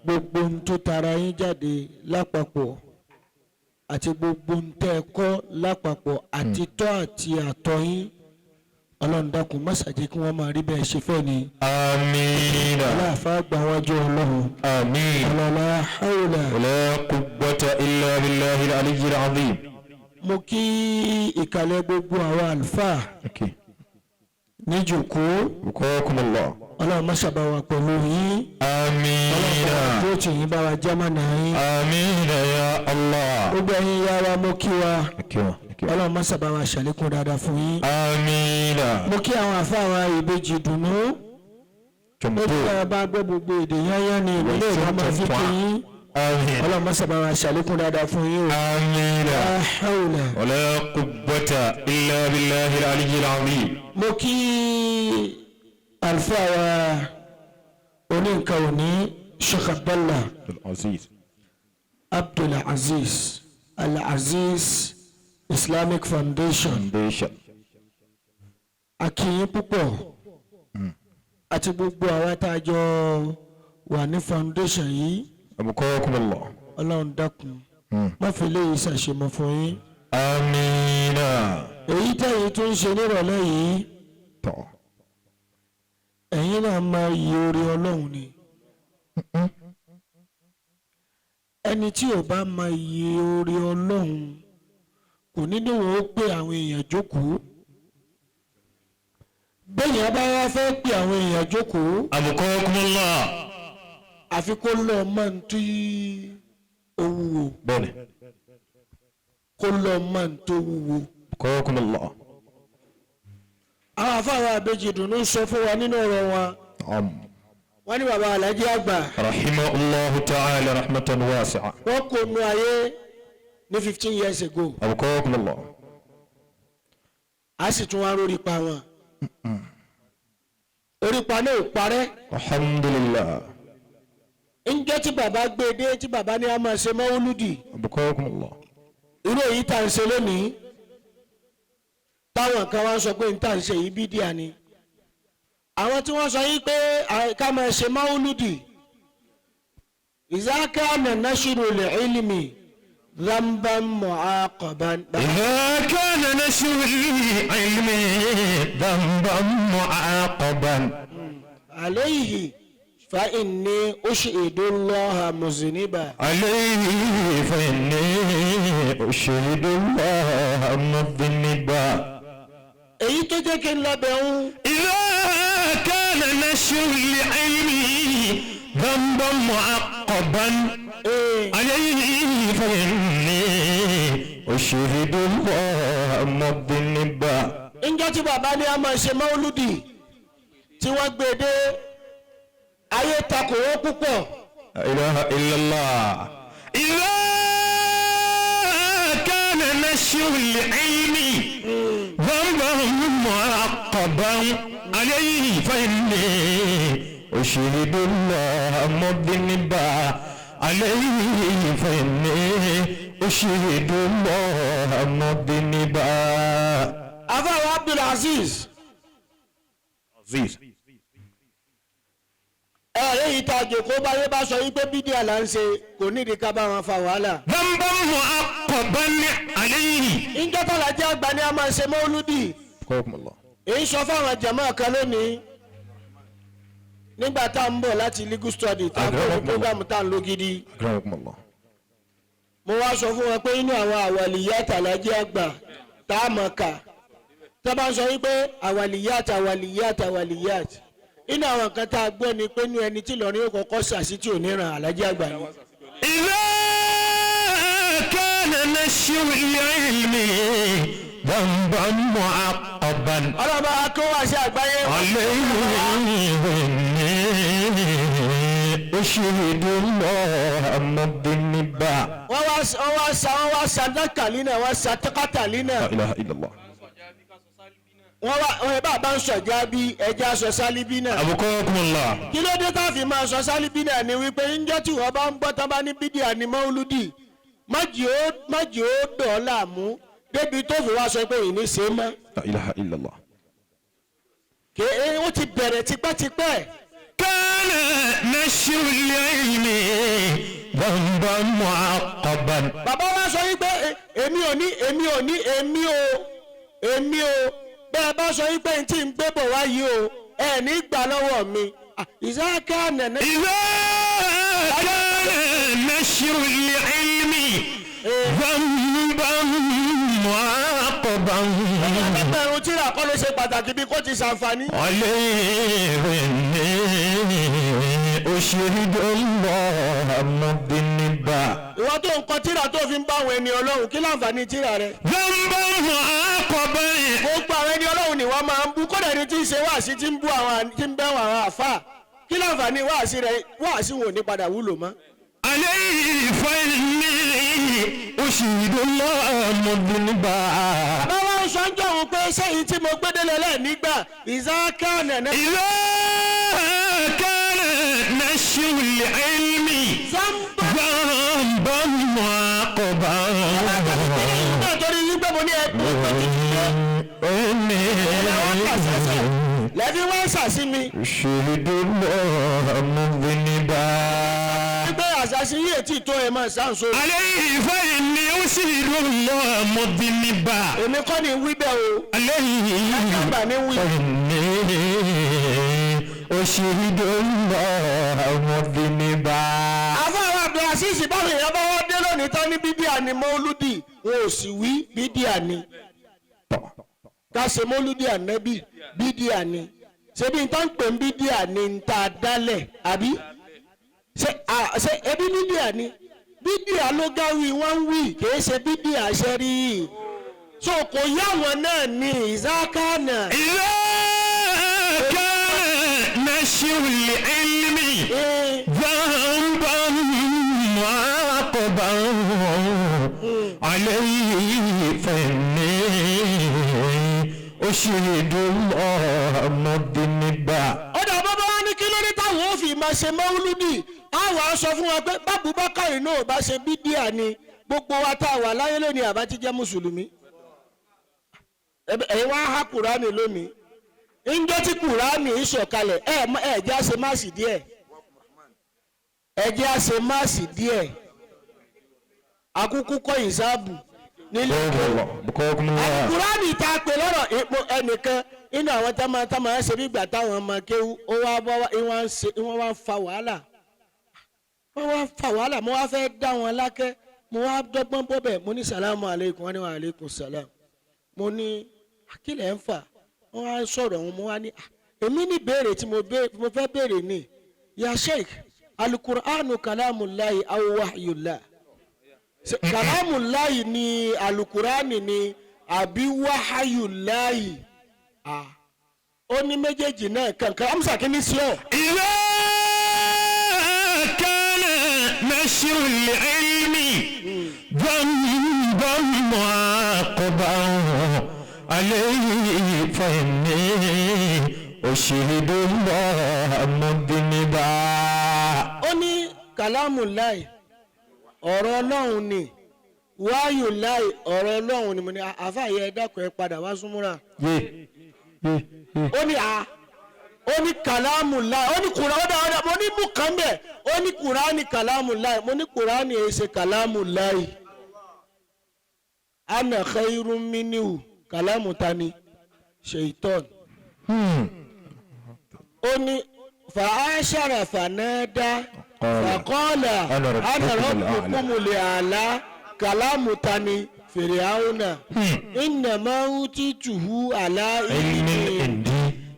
Speaker 2: Gbogbo ohun tó tara yín jáde lápapọ̀ àti gbogbo ohun tẹ́ ẹ kọ́ lápapọ̀ àti tọ́ àti àtọ́ yín, Ọlọ́run dákun má ṣàjẹ́ kí wọ́n máa rí bẹ́ẹ̀ ṣe fẹ́ ni.
Speaker 4: آمين.
Speaker 2: Aláàfáà gbà wájú Ọlọ́run.
Speaker 4: آمين.
Speaker 2: Ọlọ́lá haúlà.
Speaker 4: ولا قوة إلا بالله العلي العظيم.
Speaker 2: Mo kí ìkàlẹ̀ gbogbo àwọn àlùfáà
Speaker 4: أوكي.
Speaker 2: níjòkó.
Speaker 4: وقاكم الله.
Speaker 2: Ọlọ́run má ṣàbá wa pẹ̀lú yín.
Speaker 4: آمين.
Speaker 2: Ọlọ́run tó tì yín bá wa jámánà yín.
Speaker 4: آمين يا الله.
Speaker 2: Gbogbo ẹ̀yin yá wa, mo kí wa.
Speaker 4: أوكي. أوكي.
Speaker 2: Ọlọ́run má ṣàbá wa ṣàlékún dáadáa fún yín.
Speaker 4: آمين.
Speaker 2: Mo kí àwọn àfáà wa ìbejì dùnú. Ó
Speaker 4: جمهور.
Speaker 2: bí a bá gbọ́ gbogbo èdè yányán ni ìbílẹ̀ ìwà máa fi kí yín.
Speaker 4: آمين.
Speaker 2: Ọlọ́run má ṣàbá wa ṣàlékún dáadáa fún yín o.
Speaker 4: آمين.
Speaker 2: La hawla.
Speaker 4: ولا قوة إلا بالله العلي العظيم.
Speaker 2: Mo kí àlùfáà wa oníǹkan òní, Sheikh Abdallah
Speaker 4: العزيز.
Speaker 2: Abdul Aziz, Al Aziz Islamic Foundation.
Speaker 4: Foundation.
Speaker 2: A kí yín púpọ̀ àti gbogbo àwa tá a jọ wà ní foundation yìí.
Speaker 4: أبقاكم الله.
Speaker 2: Ọlọ́run dákun má fi léyìí ṣàṣemọ fún yín.
Speaker 4: آمين.
Speaker 2: Èyí tẹ̀yìn tó ń ṣe nírọ̀lẹ́ yìí,
Speaker 4: طه.
Speaker 2: ẹ̀yin náà máa yí orí Ọlọ́run ni. Ẹni tí ò bá máa yí orí Ọlọ́run kò ní níwọ̀n ó pé àwọn èèyàn jókòó. Bẹ́ẹ̀ bá wá fẹ́ pé àwọn èèyàn jókòó,
Speaker 4: أبقاكم الله.
Speaker 2: àfi kó lọ mọ́ ní tí ó wúwo.
Speaker 4: بني.
Speaker 2: Kó lọ mọ́ ní tó wúwo.
Speaker 4: أبقاكم الله.
Speaker 2: Àwọn afáwọn àbejì dùnú sọ fún wa nínú ọ̀rọ̀ wọn.
Speaker 4: نعم.
Speaker 2: Wọ́n ní baba Alhaji àgbà,
Speaker 4: رحمه الله تعالى رحمة واسعة.
Speaker 2: wọ́n kò nu ayé ní 15 years ago.
Speaker 4: أبقاكم الله.
Speaker 2: A sì tún wá rórí pa wọn. Orípa náà ò parẹ́.
Speaker 4: الحمد لله.
Speaker 2: Ǹjẹ́ tí bàbá gbé e dé, tí bàbá ní a máa ṣe mọ́wúlúdì,
Speaker 4: أبقاكم الله.
Speaker 2: irú èyí tá à ń ṣe lónìí, táwọn kan wá ń sọ pé n tá à ń ṣe yìí bídíà ni. Àwọn tí wọ́n sọ yìí pé ká máa ṣe mọ́wúlúdì, إذا كان نشر العلم ذنبا معاقبا.
Speaker 4: إذا كان نشر العلم ذنبا معاقبا
Speaker 2: عليه فإني أشهد الله مذنبا.
Speaker 4: عليه فإني أشهد الله مذنبا.
Speaker 2: Èyí tó jẹ́ kí n lọ bẹ̀ ń
Speaker 4: إذا كان نشر العلم ذنبا معقبا عليه فإني أشهد الله مذنبا.
Speaker 2: Ǹjọ́ tí bàbá ní a máa ṣe mọ́lúdì tí wọ́n gbé dé, ayé takò wọ́n púpọ̀.
Speaker 4: لا إله إلا الله. إذا كان نشر العلم ذنبا معقبا عليه فإني أشهد الله مذنبا عليه فإني أشهد الله مذنبا.
Speaker 2: Afáwọn Abdulaziz,
Speaker 4: عزيز.
Speaker 2: Ẹ̀rẹ́ yìí ta jòkó báyé bá sọ wípé bídíà là ń ṣe, kò nídìí ká bá wọn fa wàhálà.
Speaker 4: ذنبا معقبا عليه.
Speaker 2: Ìjọ tàlàjì àgbà ni a máa ṣe mọ́lúdì.
Speaker 4: قوكم الله.
Speaker 2: Èyí sọ fáwọn jàmáà kan lónìí nígbà tá à ń bọ̀ láti legal study, tá a bọ̀ ní program tá à ń lò gidi.
Speaker 4: أكرمكم الله.
Speaker 2: Mo wá sọ fún wọn pé inú àwọn àwàlìyá tàlàjì àgbà tá a mọ̀ ká tá a bá ń sọ wípé àwàlìyá àwàlìyá àwàlìyá, inú àwọn nǹkan tá a gbọ́ ni pé inú ẹni tí Ìlọrin yóò kọ́kọ́ sàṣì tí ò ní ràn àlájì àgbà ni.
Speaker 4: إذا كان نشر العلم ذنبا معقبا
Speaker 2: Ọlọ́ba kó wá sí àgbáyé.
Speaker 4: عليه إني أشهد الله مذنبا.
Speaker 2: Wọ́n wá sa nákàlí náà, wọ́n sa tẹ́kátàlí náà.
Speaker 4: لا إله إلا الله.
Speaker 2: Wọ́n wá wọ́n bá bá ń sọ̀já bí ẹja sọ sálíbí náà.
Speaker 4: أبقاكم الله.
Speaker 2: Kí ló dé tá a fi máa sọ sálíbí náà ni wípé ńjọ́ tí wọ́n bá ń gbọ́ tán bá ní bídíà ní mọ́lúdì, májì ó dọ̀ ọ́ láàmú débi tó fi wá sọ pé ìní ṣe é mọ́.
Speaker 4: لا إله إلا الله.
Speaker 2: Kì í ó ti bẹ̀rẹ̀ tipẹ́tipẹ́.
Speaker 4: كان نشر العلم ذنبا معقبا.
Speaker 2: Bàbá wa sọ wípé èmi ò ní, èmi ò ní, èmi ò bẹ́ẹ̀ bá sọ wípé n tí ń gbé bọ̀ wá yìí o, ẹ ní gbà lọ́wọ́ mi. Ah, ìsáká nẹ̀nẹ́.
Speaker 4: إذا كان نشر العلم ذنبا معقبا
Speaker 2: Ẹgbẹ̀rún tíra kọ́ ló ṣe pàtàkì bí kò ti ṣàǹfààní.
Speaker 4: عليه إني أشهد الله مذنبا.
Speaker 2: Ìwọ tó ń kọ tíra tó fi ń bá àwọn ẹni ọlọ́run, kí láǹfààní tíra rẹ?
Speaker 4: ذنبا معقبا.
Speaker 2: Gbogbo àwọn ẹni ọlọ́run ni wọ́n máa ń bú, kódà ẹni tí ń ṣe wáàsí tí ń bú àwọn tí ń bẹ́ àwọn àfáà, kí láǹfààní wáàsí rẹ? Wáàsí wọn ò ní padà wúlò mọ́.
Speaker 4: عليه فإني أشهد الله مذنبا.
Speaker 2: Bàbá wa ń sọ ń jọ òun pé sẹ́yìn tí mo gbédélé lẹ́ẹ̀nígbà ìsáká nẹ̀nẹ́.
Speaker 4: إذا كان نشر العلم
Speaker 2: Sáńbà.
Speaker 4: ذنبا معقبا
Speaker 2: Náà torí wípé mo ní ẹgbẹ́ tó ti dé
Speaker 4: إني
Speaker 2: lẹ́bí wọ́n ṣàṣì mi.
Speaker 4: أشهد الله مذنبا.
Speaker 2: Wípé àṣàṣì yìí ètí tó ẹ̀ máa ṣàǹso.
Speaker 4: عليه فإني أشهد الله مذنبا.
Speaker 2: Èmi kọ́ ni wí bẹ́ẹ̀ o.
Speaker 4: عليه
Speaker 2: Àgbà ni wí.
Speaker 4: فإني أشهد الله مذنبا.
Speaker 2: Àfọwọ́ Abdulaziz, báwo èèyàn bá wọ́n dé lónìí tán ní bídíà ni mọ́lúdì, wọn ò sì wí bídíà ni. Ká ṣe mọ́lúdì ànábì, bídíà ni. Ṣebí n tá ń pè ń bídíà ni n ta dálẹ̀ àbí? Ṣé ebi bídíà ni? Bídíà ló gáwí wọ́n ń wí, kìí ṣe bídíà ṣe rí i. So kò yá wọn náà ní ìzákànnà.
Speaker 4: إذا كان نشر العلم ذنبا معاقبا عليه فإني أشهد الله مذنبا.
Speaker 2: Ọ̀dà bàbá wa ní kí ló dé táwọn ò fi máa ṣe mọ́lúdì? Àwọn á sọ fún wa pé bábù bákàrí náà bá ṣe bídíà ni, gbogbo wa tá a wà láyé lónìí àbá ti jẹ́ mùsùlùmí. Ẹ̀yin wá há kùránì lónìí, ńjọ́ tí kùránì ń sọ̀kalẹ̀, ẹ̀ jẹ́ àṣẹ máàsì díẹ̀, ẹ̀ jẹ́ àṣẹ máàsì díẹ̀, akúkú kọ́ ìsáàbù nílé.
Speaker 4: بقاكم الله.
Speaker 2: Kúránì tá a pè lọ́rọ̀ ipò ẹnìkan inú àwọn tá máa tá máa ṣe bí ìgbà táwọn ọmọ kéwú, ó wá bọ́ wá ìwọ̀n ń ṣe, ìwọ̀n wá ń fa wàhálà, wọ́n wá ń fa wàhálà. Mo wá fẹ́ dá wọn lákẹ́, mo wá dọ́gbọ́n bọ́ bẹ̀, mo ní sàlámù aleykum, wọ́n ní wa aleykum sàlám. Mo ní akílẹ̀ ń fà? Wọ́n wá sọ̀rọ̀ wọn, mo wá ní, "Ah, èmi ní béèrè tí mo fẹ́ béèrè ni, ya sheikh, alukur'anu kalamulayi aw wahyullah? Ṣé kalamulayi ni alukur'ani ni àbí wahayulayi?" Ah, ó ní méjèèjì náà kankan amsa kí ni sí ọ.
Speaker 4: إذا كان نشر العلم ذنبا معاقبا عليه فإني أشهد الله مذنبا.
Speaker 2: Ó ní kalamulayi ọ̀rọ̀ ọlọ́run ni, wáyùláì ọ̀rọ̀ ọlọ́run ni. Mo ní àfààyè, ẹ dákun, ẹ padà wá súnmúra. Ó ní a Ó ní kàlámù láì, ó ní kùrá, ó dá ó dá. Mo ní mú kan bẹ̀, ó ní kùránì kàlámù láì. Mo ní kùránì èyí ṣe kàlámù láì. Ana khairun minhu, kàlámù tani? Ṣèitán. Ó ní fàáṣàrà fànádà fàkọ́ọ̀là ana rabbukumul àlá, kàlámù tani? Fìrìhàwùnà. Innama utituhu ala ilmi
Speaker 4: indi.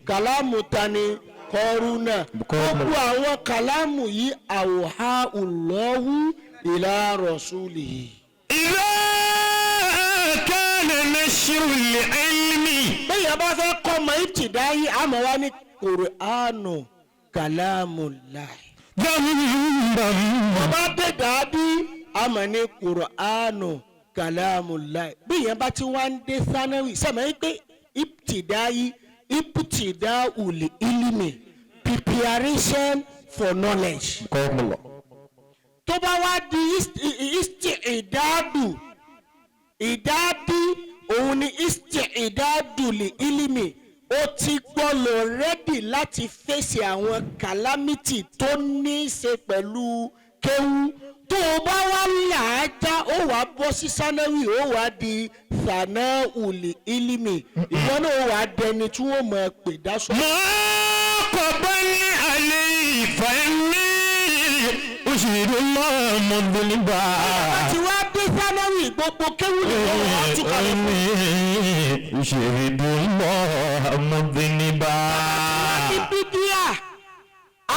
Speaker 2: Kàlámù tani? Kọrúnà. Gbogbo àwọn kàlámù yìí, àwòhá Allahu ila rasulihi.
Speaker 4: إذا كان نشر العلم
Speaker 2: Bẹ́ẹ̀ bá fẹ́ kọ́ ọmọ ìtìdáyé, àmọ́ wá ní Kùránù kàlámù láì.
Speaker 4: ذنبا
Speaker 2: Bàbá dé dàbí, àmọ́ ní Kùránù kàlámù láì. Bí ìyẹn bá ti wá ń dé sanawi sẹ́mi ẹ́ pé ìtìdáyé, ìtìdáwùlì ilimi, preparation for knowledge.
Speaker 4: قوم الله.
Speaker 2: Tó bá wá di isti ìdádù ìdádì, òun ni isti ìdádù lè ilimi, ó ti gbọ́ lọ ready láti fèsì àwọn calamity tó ní í ṣe pẹ̀lú kéwú. Tó o bá wá là á já, ó wàá bọ́ sí sanawi, ó wàá di sanauli ilimi, ìwọ náà ó wàá dẹni tí wọ́n mọ̀ ẹ́ pè dáṣọ.
Speaker 4: معاقبا عليه فإني أشهد الله مذنبا.
Speaker 2: Àti wá dé sanawi, gbogbo kéwú ni wọ́n wàá túkalẹ̀ fún.
Speaker 4: إني أشهد الله مذنبا.
Speaker 2: Ní bídíà,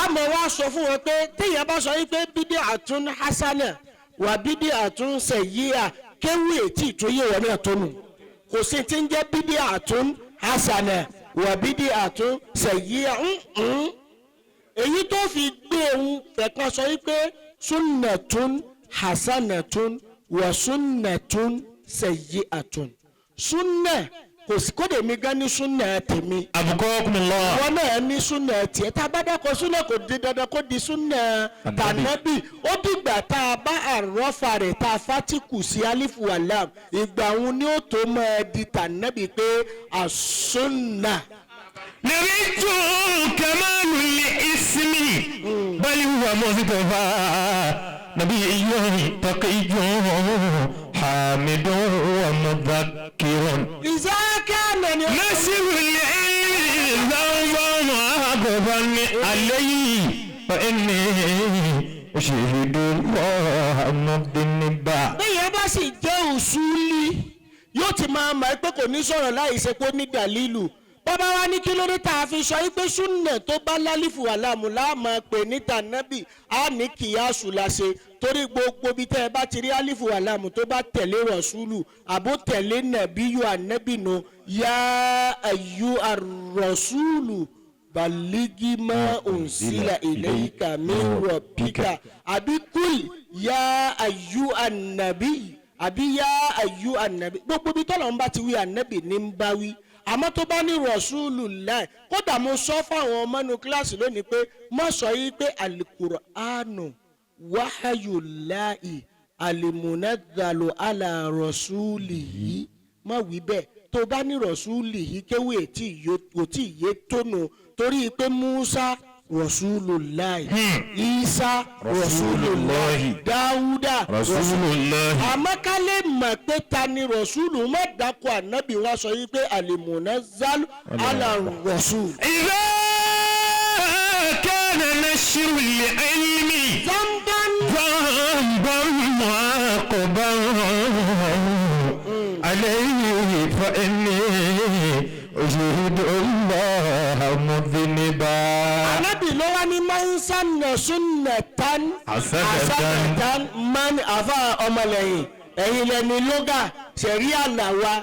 Speaker 2: àmọ́ wá sọ fún wọn pé téèyàn bá sọ wípé bídíà tún hasana wà, bídíà tún sẹ̀yíà, kéwù ètí ìtúyè wọn náà tó nù. Kò sí ti ń jẹ́ bídíà tún hasana wà, bídíà tún sẹ̀yíà ń. Èyí tó fi gbé òun fẹ̀kan sọ wípé sunnatun hasanatun wà sunnatun sayyi'atun, sunna kò sí kódé mi gan ní sunna tèmi.
Speaker 4: أبقاكم الله.
Speaker 2: Wọn náà ní súnà tiẹ̀. Tá a bá dákọ̀ súnà, kò di dandan kó di súnà tànábì. Ó dìgbà tá a bá àrọ́fà rẹ̀, tá a fátíkù sí alifu alam, ìgbà òun ni ó tó máa di tànábì pé àsúnà.
Speaker 4: نريد كمال الاسم بل هو مصطفى نبي تقي حامد ومذكر.
Speaker 2: Ìsáká nàní.
Speaker 4: نشر العلم ذنبا معاقبا عليه فإني أشهد الله مذنبا.
Speaker 2: Bẹ́ẹ̀ bá sì jẹ́ òṣùlì, yóò ti máa mọ̀ pé kò ní sọ̀rọ̀ láì ṣe pé ó ní dàlílù. Bàbá wa ní kí ló dé tá a fi sọ wípé súnà tó bá lálífù àlàmù láàmú pè níta nábì? Á ní kìyàsù la ṣe, torí gbogbo bí tẹ́ ẹ bá ti rí álífù àlàmù tó bá tẹ̀lé rọ̀ṣúlù àbó tẹ̀lé nàbíyù ànábì nu, yá ayú àrọ̀ṣúlù baligima unsila ilayka min rabbika, àbí kúl yá ayú ànàbí, àbí yá ayú ànàbí. Gbogbo bí tọ́lọ̀ ń bá ti wí ànàbì ní ń bá wí. Àmọ́ tó bá ní rọ̀ṣúlù láì, kódà mo sọ fáwọn ọmọ inú kíláàsì lónìí pé má sọ yìí pé alukur'anu wáhayù láì alimunadalu ala rọ̀ṣúlì yìí, má wí bẹ́ẹ̀. Tó bá ní rọ̀ṣúlì yìí, kéwì ètí òtí yé tónu, torí pé Musa rọ̀ṣúlù láì, Isa rọ̀ṣúlù láì, Dáúdà
Speaker 4: رسول الله.
Speaker 2: Àmọ́ ká lè mọ̀ pé ta ni rọ̀ṣúlù, má dákọ̀ ànábì, wá sọ yìí pé alimunazal ala rọ̀ṣúlù.
Speaker 4: إذا كان نشر العلم
Speaker 2: zamban
Speaker 4: ذنبا معاقبا عليه فإني أشهد الله مذنبا.
Speaker 2: Ànábì ló wá ní man sanna sunnatan
Speaker 4: Hasanatan.
Speaker 2: Hasanatan man àfa ọmọlẹ́yìn ẹ̀yin lẹ́ni lóga sẹ̀rí àlàwà.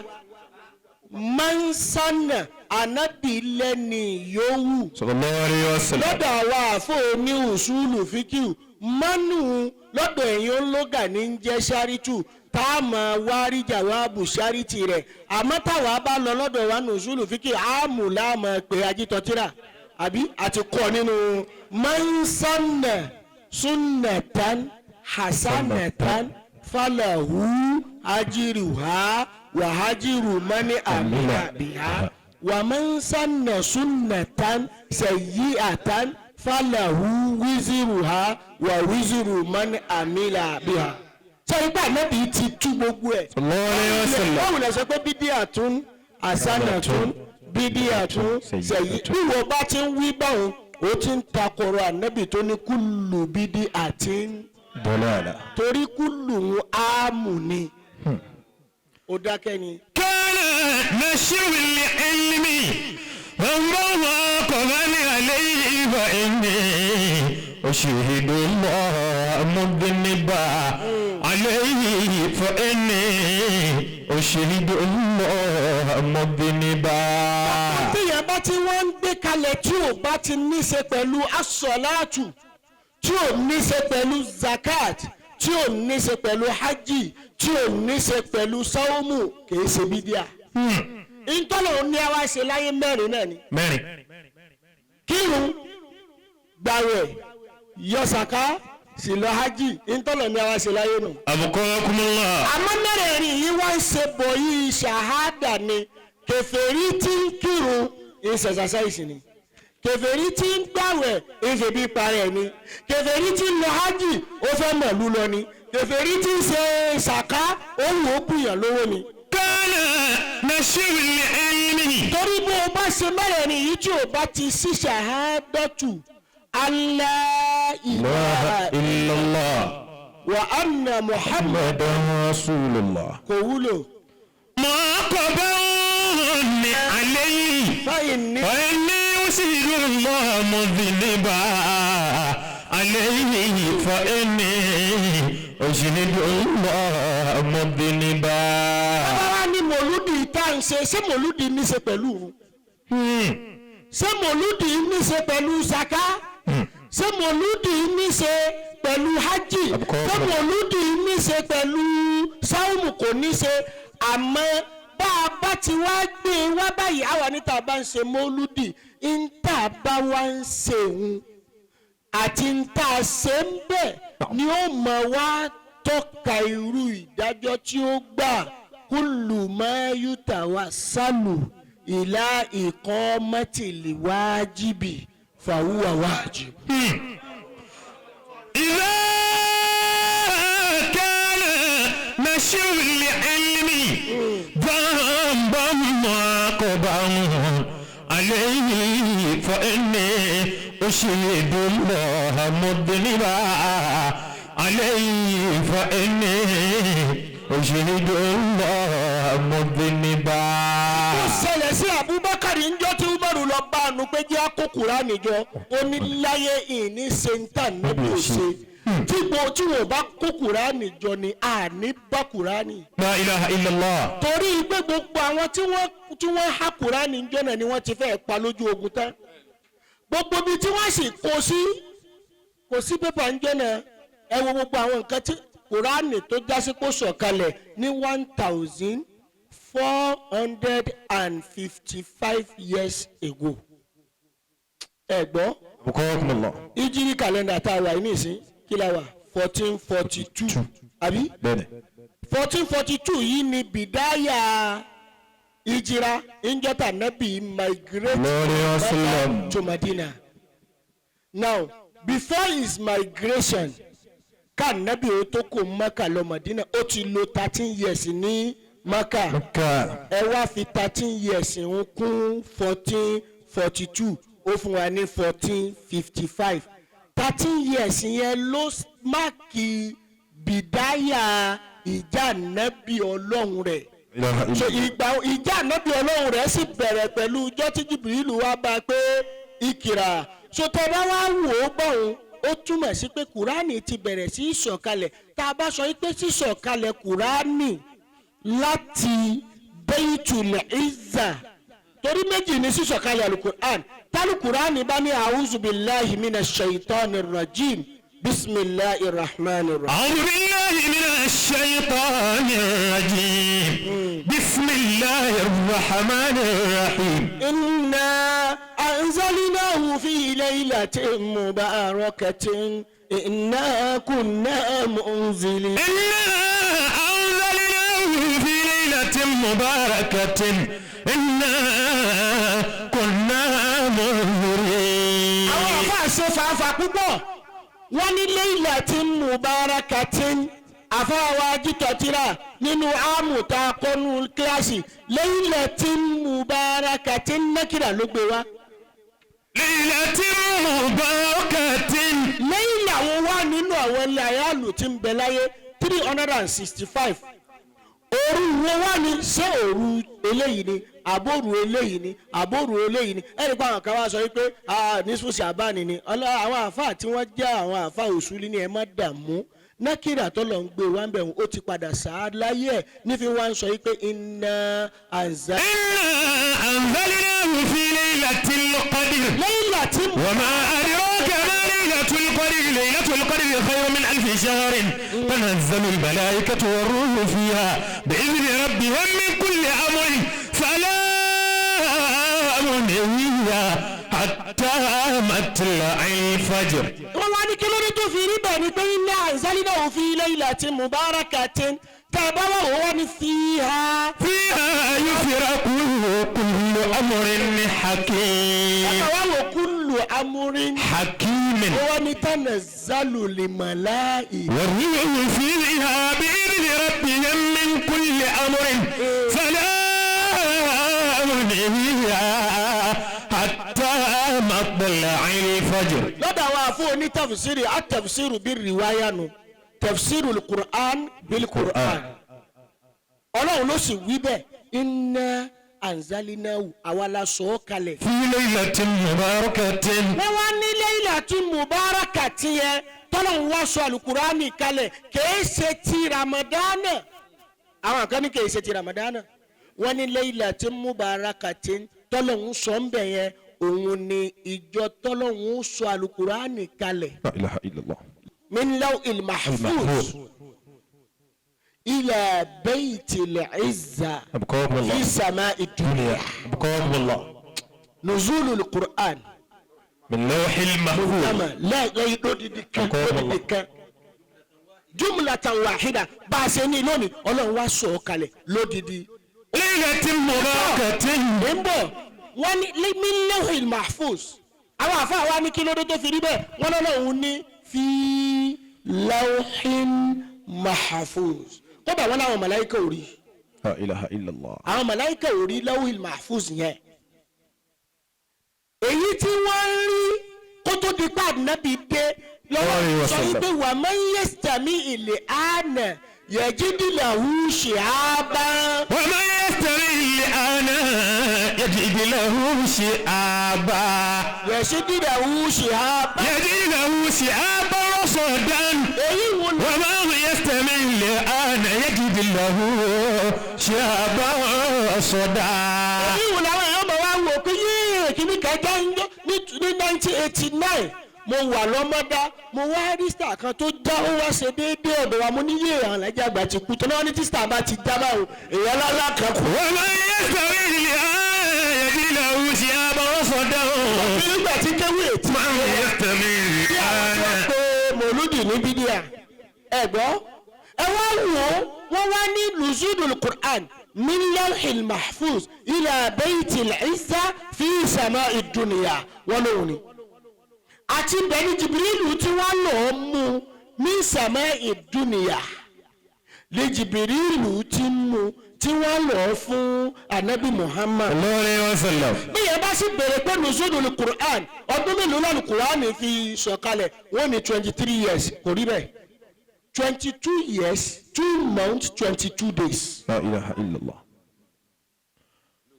Speaker 2: Man sanna, ànábì lẹ́ni yòówù.
Speaker 4: صلى الله عليه وسلم.
Speaker 2: Lọ́dọ̀ àwa àfọ oní ùsùlù fíkìú, mánú lọ́dọ̀ ẹ̀yin ológa ní ń jẹ́ sáríìtù tá a máa wá rí jàwáàbù sáríìtì rẹ̀. Àmọ́ táwa bá lọ lọ́dọ̀ wa ní ùsùlù fíkìú, àmù láàmú pé ajítọ́tíra àbí àti kọ́ nínú mansanna sunnatan hasanatan falahu ajiruha wàhájírù mani amina biha. Wa man sanna sunnatan sayyi'atan falahu wiziruha wa wiziru man amila biha. Sọ ipá ànábì ti tú gbogbo ẹ̀. Báwo lẹ sọ pé bídíà tún àsánà tún bídíà tún sẹ̀yí. Bí wọ́n bá ti ń wí báwọn, ó ti ń takọ̀rọ̀ ànábì tó ní kúlù bídí àti ń. Torí kúlù ń áàmù ni. Ó dákẹ́ ni.
Speaker 4: كان نشر العلم وهو قبل عليه فإني أشهد الله مذنبا عليه فإني أشهد الله مذنبا.
Speaker 2: Téèyàn bá ti wọ́n ń gbé kalẹ̀ tí ò bá ti ní ṣe pẹ̀lú asọ̀láàtù, tí ò ní ṣe pẹ̀lú zakat, tí ò ní ṣe pẹ̀lú hajj, tí ò ní ṣe pẹ̀lú sáwọ́mù, kìí ṣe bídíà. Ìtọ́lọ̀ ní àwa ṣe láyé mẹ́rin náà ni.
Speaker 4: Mẹ́rin.
Speaker 2: Kírun, gbàwẹ̀, yọ sàká, sì lọ hajj, ìtọ́lọ̀ ní àwa ṣe láyé nù.
Speaker 4: Abukakumullah.
Speaker 2: Àmọ́ mẹ́rẹ̀ẹ̀rin yìí wá ń ṣe bọ̀ yìí ṣàhádà ni. Kèfèrí tí ń kírun ìṣẹ̀ṣàṣàìsì ni. Kèfèrí tí ń gbàwẹ̀ ìṣèbí parẹ́ ni. Kèfèrí tí ń lọ hajj ó fẹ́ mọ̀lú lọ ni. Kèfèrí tí ń ṣe ṣàká ó wù ó bùyàn lówó ni.
Speaker 4: كان نشر العلم.
Speaker 2: Torí bó o bá ṣe mẹ́rẹ̀ẹ̀rin yìí tí o bá ti sí ṣàhádọ́tù alla ilaha
Speaker 4: إلا الله
Speaker 2: wa anna Muhammad
Speaker 4: محمد رسول الله.
Speaker 2: kò wúlò.
Speaker 4: معاقبا عليه
Speaker 2: Báyìí ní.
Speaker 4: فإني أشهد الله مذنبا عليه فإني أشهد الله مذنبا.
Speaker 2: Báwa ni mòlúdì tá à ń ṣe, ṣé mòlúdì ní ṣe pẹ̀lú òun? Ṣé mòlúdì ní ṣe pẹ̀lú saka? Ṣé mòlúdì ní ṣe pẹ̀lú hajj? Ṣé mòlúdì ní ṣe pẹ̀lú sáwùmù? Kò ní ṣe. Àmọ́ bá a bá ti wá gbé e wá báyìí, àwa níta bá ń ṣe mòlúdì, ń tà bá wá ń ṣe òun àti ń tà ṣe ń bẹ̀ ni ó mọ̀ wá tọ́ka irú ìdájọ́ tí ó gbà. Kúlù máyútà wá sálù ìlà ìkọ́ mọ́tìlì wájibì fàwúwà wájib.
Speaker 4: إذا كان نشر العلم ذنبا معاقبا عليه فإني أشهد الله مذنبا عليه فإني أشهد الله مذنبا.
Speaker 2: Ó ṣẹlẹ̀ sí Abubakar ńjọ́ tí Umaru lọ bá a nu pé jẹ́ àkó Kùránì jọ, ó ní láyé ìní ṣe ń tà níbi òṣè tí wọn bá kó Kùránì jọ ni àní bá Kùránì.
Speaker 4: لا إله إلا الله.
Speaker 2: Torí pé gbogbo àwọn tí wọ́n há Kùránì ńjọ́ náà ni wọ́n ti fẹ́ pa lójú ogun tán. Gbogbo ibi tí wọ́n sì kó sí kò sí pépà ńjọ́ náà. Ẹ wo gbogbo àwọn nǹkan tí Kùránì tó jásí kó sọ̀kalẹ̀ ní 1455 years ago. Ẹ gbọ́.
Speaker 4: Abukakumullah.
Speaker 2: Ìjírí kàlẹ́ndà tá a wà ní ìsín kí la wà 1442 àbí?
Speaker 4: Bẹ́ẹ̀ni.
Speaker 2: 1442 yìí ni bìdáyà ìjìra ìjọta nẹ́bí migrate
Speaker 4: Lórí
Speaker 2: to Madina. Now before his migration, ká nẹ́bí ó tó kó Mẹ́kà lọ Madina, ó ti lò 13 years ní Mẹ́kà. Ẹ wá fi 13 years ń kún 1442, ó fún wa ní 1455. 13 years yẹn ló máàkì bìdáyà ìjà nẹ́bí ọlọ́run rẹ̀. So ìgbà ìjà nẹ́bí ọlọ́run rẹ̀ sì bẹ̀rẹ̀ pẹ̀lú ijọ́ tí Jìbìrìlù wá bá a pé ìkìrà. So tẹ́ bá wá wò ó bọ̀hún, ó túmọ̀ sí pé Kùránì ti bẹ̀rẹ̀ sí ìsọ̀kalẹ̀. Tá a bá sọ pé sísọ̀kalẹ̀ Kùránì láti Baitul Izza, torí méjì ní sísọ̀kalẹ̀ alukur'an. Tálùkùránì bá ní a'udhu billahi minash shaitanir rajim bismillahir rahmanir rahim.
Speaker 4: أعوذ بالله من الشيطان الرجيم بسم الله الرحمن الرحيم.
Speaker 2: إنا أنزلناه في ليلة مباركة إنا كنا منزلين.
Speaker 4: إنا أنزلناه في ليلة مباركة إنا
Speaker 2: ṣe fàáfà púpọ̀. Wọ́n ní laylatin mubarakatin àfọwọ́ ajítọ̀tìrà nínú àmùtá kọ́nù kíláàsì laylatin mubarakatin nẹ́kìrà ló gbé wá.
Speaker 4: Laylatin mubarakatin.
Speaker 2: Lẹ́yìn àwọn wà nínú àwọn ilẹ̀ ayáàlú tí ń bẹ láyé 365. Òru wo wà ní ṣé òru eléyìí ni àbóru eléyìí ni àbóru eléyìí ni ẹnì pa àwọn kan wá sọ wípé nísù sàbáni ni àwọn àáfàá tí wọ́n jẹ́ àwọn àáfàá òṣùlí ni ẹ má dààmú nákìrà tó lọ ń gbé wá ń bẹ̀ wọ́n ó ti padà sáá láyé ẹ̀ nífi wá ń sọ wípé inna anza.
Speaker 4: Inna anzalnahu fi laylatil qadr.
Speaker 2: Laylatil.
Speaker 4: Wa ma adraka ma laylatul qadr laylatul qadr khayrun min alfi shahrin tanazzalu al-malaikatu war-ruhu fiha bi'izni rabbihim min kulli amrin salamun hiya hatta matla'il fajr.
Speaker 2: Wọ́n wá ní kí ló dé tó fi rí bẹ́ẹ̀ ni pé inna anzalnahu fi laylatin mubarakatin tẹ́ ẹ bá wà wọ́n wá ní fiha.
Speaker 4: Fiha yufraqu kullu amrin hakim.
Speaker 2: Ẹ wá wò kullu amrin
Speaker 4: hakim.
Speaker 2: Wọ́n wá ní tanazzalu l-malaika.
Speaker 4: War-ruhu fiha bi'izni rabbihim min kulli amrin salamun hiya hatta matla'il fajr.
Speaker 2: Lọ́dọ̀ àwọn àfọ oní tafsiri at-tafsiru bir-riwaya nu tafsiru al-Qur'an bil-Qur'an. Ọlọ́run ló sì wí bẹ́ẹ̀ inna anzalnahu àwa la sọ ọ́ kalẹ̀.
Speaker 4: Fi laylatin mubarakatin.
Speaker 2: Wọ́n wá ní laylatin mubarakatin yẹn tọ́lọ́run wá sọ alukurani kalẹ̀ kìí ṣe ti Ramadana. Àwọn kan ní kìí ṣe ti Ramadana. Wọ́n ní laylatin mubarakatin tọ́lọ́run sọ ń bẹ̀ yẹn òun ni ìjọ tọ́lọ́run sọ alukurani kalẹ̀.
Speaker 5: La ilaha illallah.
Speaker 2: Min lawhil mahfuz. Ila baytil izza. Fi sama'i dunya.
Speaker 4: Abqaakumullah.
Speaker 2: Nuzulul Qur'an.
Speaker 4: Min lawhil mahfuz.
Speaker 2: La lódìdí kan lódìdí kan. Jumlatan wahida bá a ṣe ní lónìí Ọlọ́run wá sọ ọ́ kalẹ̀ lódìdí.
Speaker 4: Laylatin mubarakatin.
Speaker 2: Ń bọ̀ wọ́n ní min lawhil mahfuz. Àwọn àfáà wa ní kí ló dé tó fi rí bẹ́ẹ̀ wọ́n lọ́lọ́run ní fi lawhin mahfuz. Kódà wọn làwọn màláíkà ò rí.
Speaker 5: La ilaha illallah.
Speaker 2: Àwọn màláíkà ò rí lawhil mahfuz yẹn. Èyí tí wọ́n ń rí kó tó di pa ànábì dé lọ́wọ́ sọ wípé wà man yastami al-ana yajid lahu shihaban.
Speaker 4: Wa man yastami al-ana yajid lahu shihaban.
Speaker 2: Yajid lahu shihaban.
Speaker 4: Yajid lahu shihaban rasadan.
Speaker 2: Èyí wo ni.
Speaker 4: Wa man yastami al-ana yajid lahu shihaban rasadan.
Speaker 2: Èyí wo làwọn èèyàn bọ̀ wá wò pé yéè kìíní kan jẹ́ ní 1989 mo wà lọ́mọdá mo wá rí star kan tó já ó wá ṣe déédéé ọ̀dọ̀ wa mo ní yé àwọn alájà àgbà ti kú tó náà ní tí star bá ti já báwo èèyàn lálá kan kù.
Speaker 4: Wa man yastami al-ana yajid lahu shihaban rasadan.
Speaker 2: Nígbà tí kéwì ètí.
Speaker 4: Man yastami
Speaker 2: Bí àwọn tí wọ́n
Speaker 4: al-ana.
Speaker 2: pe mòlúdì ní bídíà ẹ gbọ́ ẹ wá wò ó wọ́n wá ní lùzúdùl Qur'an min lawhil mahfuz ila baytil izza fi sama'i dunya wọ́n lóhùn ni. Àti bẹ́ẹ̀ni Jìbìrìlù tí wọ́n lò ó mú ní sama'i dunya lè Jìbìrìlù ti mú tí wọ́n lò ó fún anabi Muhammad.
Speaker 4: Sallallahu alayhi wa sallam.
Speaker 2: Bí yẹn bá sì bèrè pé nùzúdùl Qur'an ọdún mélòó lọ́nù Qur'an fi sọ̀kalẹ̀ wọ́n ní 23 years kò rí bẹ́ẹ̀ 22 years 2 months 22 days.
Speaker 5: La ilaha illallah.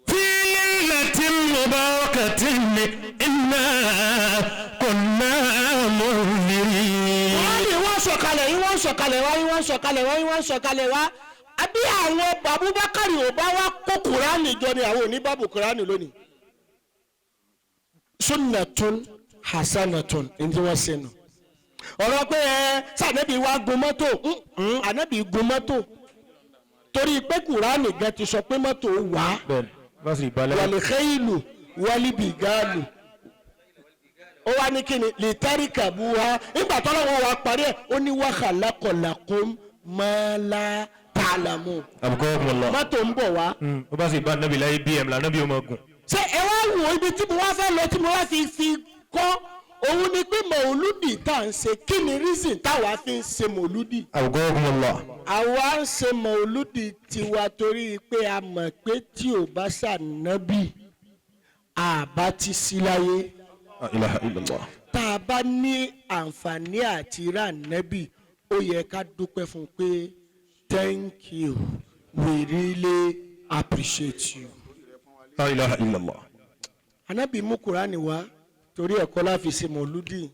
Speaker 4: في ليلة مباركة إنا كنا منذرين.
Speaker 2: Wọ́n ní wọ́n sọ̀kalẹ̀ yín wọ́n sọ̀kalẹ̀ wá yín wọ́n sọ̀kalẹ̀ wá yín wọ́n sọ̀kalẹ̀ wá àbí àwọn Abubakar ò bá wá kó Kùránì jọ ni àwọn òní bábù Kùránì lónìí. Sunnatun hasanatun ní tí wọ́n ṣe nù. Ọ̀rọ̀ pé ẹ sànẹ́bí wa gun mọ́tò ànẹ́bí gun mọ́tò torí pé Kùránì gan ti sọ pé mọ́tò wà á
Speaker 4: Bẹ́ẹ̀ni, bá sì balẹ̀.
Speaker 2: wàlìkẹ́yìlù wàlìbìgálù ó wá ní kíni lìtẹ́ríkà bú wa nígbà tó lọ́wọ́ wa parí ẹ̀ ó ní wàhálà kọ̀làkùn mọ́lá tààlàmù
Speaker 4: Abqaakumullah.
Speaker 2: mọ́tò ń bọ̀ wá.
Speaker 4: Ó bá sì bá nàbì láyé bm là nàbì ó máa gùn.
Speaker 2: Ṣé ẹ wá wò ibi tí mo wá fẹ́ lọ tí mo wá fi kọ́ Òun ni pé mọ̀lúdì tá à ń ṣe, kí ni reason táwa fi ń ṣe mọ̀lúdì?
Speaker 4: Awqakumullah.
Speaker 2: Àwa ń ṣe mọ̀lúdì tiwa torí pé a mọ̀ pé tí ò bá ṣànábì, àbá ti sí láyé.
Speaker 4: La ilaha illallah.
Speaker 2: Tá a bá ní àǹfààní àti rà nábì, ó yẹ ká dúpẹ́ fún un pé thank you, we really appreciate you.
Speaker 4: La ilaha illallah.
Speaker 2: Anábì mú Kúránì wá, torí ẹ̀kọ́ la fi ṣe mọ̀lúdì.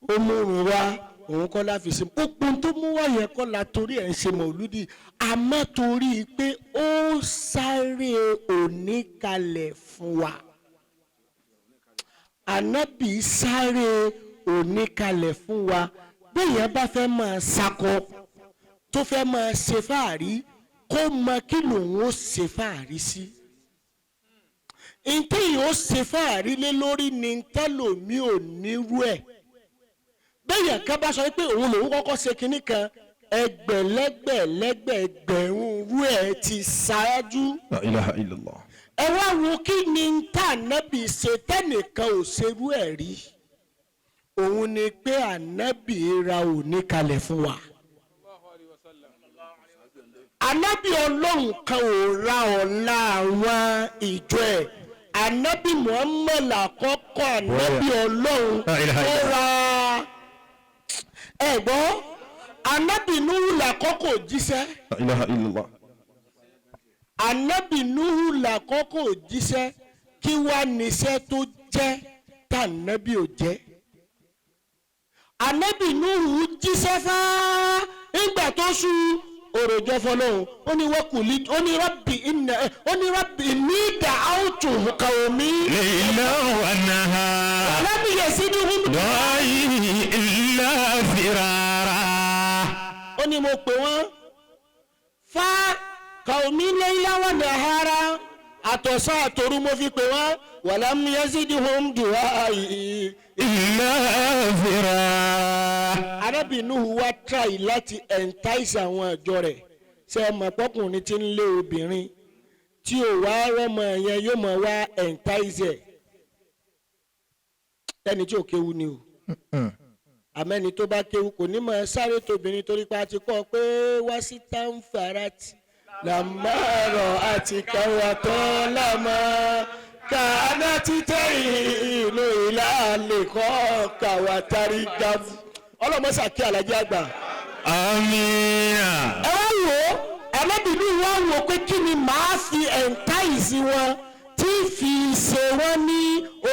Speaker 2: Ó mú òun wá, òun kọ́ la fi ṣe gbogbo tó mú wá yẹn kọ́ la torí ẹ̀ ń ṣe mọ̀lúdì, àmọ́ torí pé ó sáré òní kalẹ̀ fún wa. Ànábì sáré òní kalẹ̀ fún wa. Bẹ́ẹ̀ bá fẹ́ máa sakọ, tó fẹ́ máa ṣe fáàrí, kó mọ kí lòun ó ṣe fáàrí sí. Ntí yìí ó ṣe fáàrí lé lórí ni ntẹ́lòmí ò nírú ẹ̀. Bẹ́ẹ̀ kan bá sọ pé òun lòun kọ́kọ́ ṣe kinní kan, ẹgbẹ̀lẹ́gbẹ̀lẹ́gbẹ̀gbẹ̀rún rú ẹ̀ ti ṣáájú.
Speaker 4: La ilaha illallah.
Speaker 2: Ẹ wá wo kí ni tá ànábì ṣe tẹ́nìkan ò ṣerú ẹ̀ rí. Òun ni pé ànábì ra òní kalẹ̀ fún wa. Ànábì Ọlọ́run kan ò ra ọ̀la àwọn ìjọ ẹ̀. Ànábì Muhammad àkọ́kọ́ ànábì Ọlọ́run
Speaker 4: La ilaha
Speaker 2: ó
Speaker 4: illallah.
Speaker 2: ra ẹ gbọ́. Ànábì Nuhu làkọ́kọ́ jíṣẹ́.
Speaker 4: La ilaha illallah.
Speaker 2: Ànábì Nuhu làkọ́kọ́ jíṣẹ́. Kí wá níṣẹ́ tó jẹ́ tànábì ò jẹ́? Ànábì Nuhu jíṣẹ́ fáá, nígbà tó sú òròjọ́ fọlọ́hún, ó ní wọ́kùlí, ó ní rabbi inna, ó ní rabbi inni da'awtu qawmi
Speaker 4: ليلا ونهارا.
Speaker 2: lam yazidhum
Speaker 4: دعائي إلا فرارا.
Speaker 2: Ó ní mo pè wọ́n fa qawmi layla wa nahara, àtọ̀sán àtòru mo fi pè wọ́n, walam yazidhum du'ai
Speaker 4: إلا فرارا.
Speaker 2: Arábìnrin Nuhu wá try láti entice àwọn àjọ rẹ̀. Ṣe é mọ̀ pọ́kùnrin tí ń lé obìnrin tí ò wá rọ́mọ yẹn, yóò mọ̀ wá entice ẹ̀? Ẹni tí ò kéwu ni o, àmẹ́ni tó bá kéwu kò ní mọ̀ sáré tóbìnrin, torí pé a ti kọ́ ọ pé wá sí táǹfàràtì làmárọ̀ àti kẹwàtọ́ lámà kàánà títẹ̀ ìlú ìlà lè kọ́ kàwátárì gáfù. Ọlọ́mọṣà kí alájẹ́ àgbà.
Speaker 4: آمين.
Speaker 2: Ẹ wá wò ó, ẹlẹ́bìnrin wá wò pé kí ni màá fi entice wọn tí fi ṣe wọ́n ní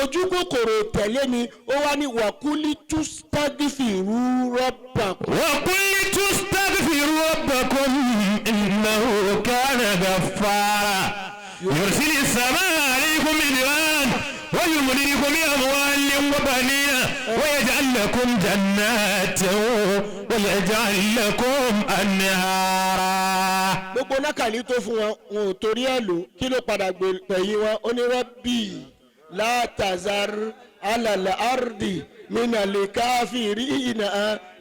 Speaker 2: ojú kòkòrò tẹ̀lé mi. Ó wá ní wàkúlí tústágìfì rú rọ́bà.
Speaker 4: وقلت استغفروا ربكم إنه كان غفارا، يرسل السماء عليكم مدرارا ويمددكم بأموال وبنين ويجعل لكم جنات ويجعل لكم أنهارا.
Speaker 2: Gbogbo nákàlí tó fún wọn, wọn ò torí ẹ̀ lò. Kí ló padà gbẹ̀yìn wọn? Ó ní rabbi la tazar alal ardi minal kafirina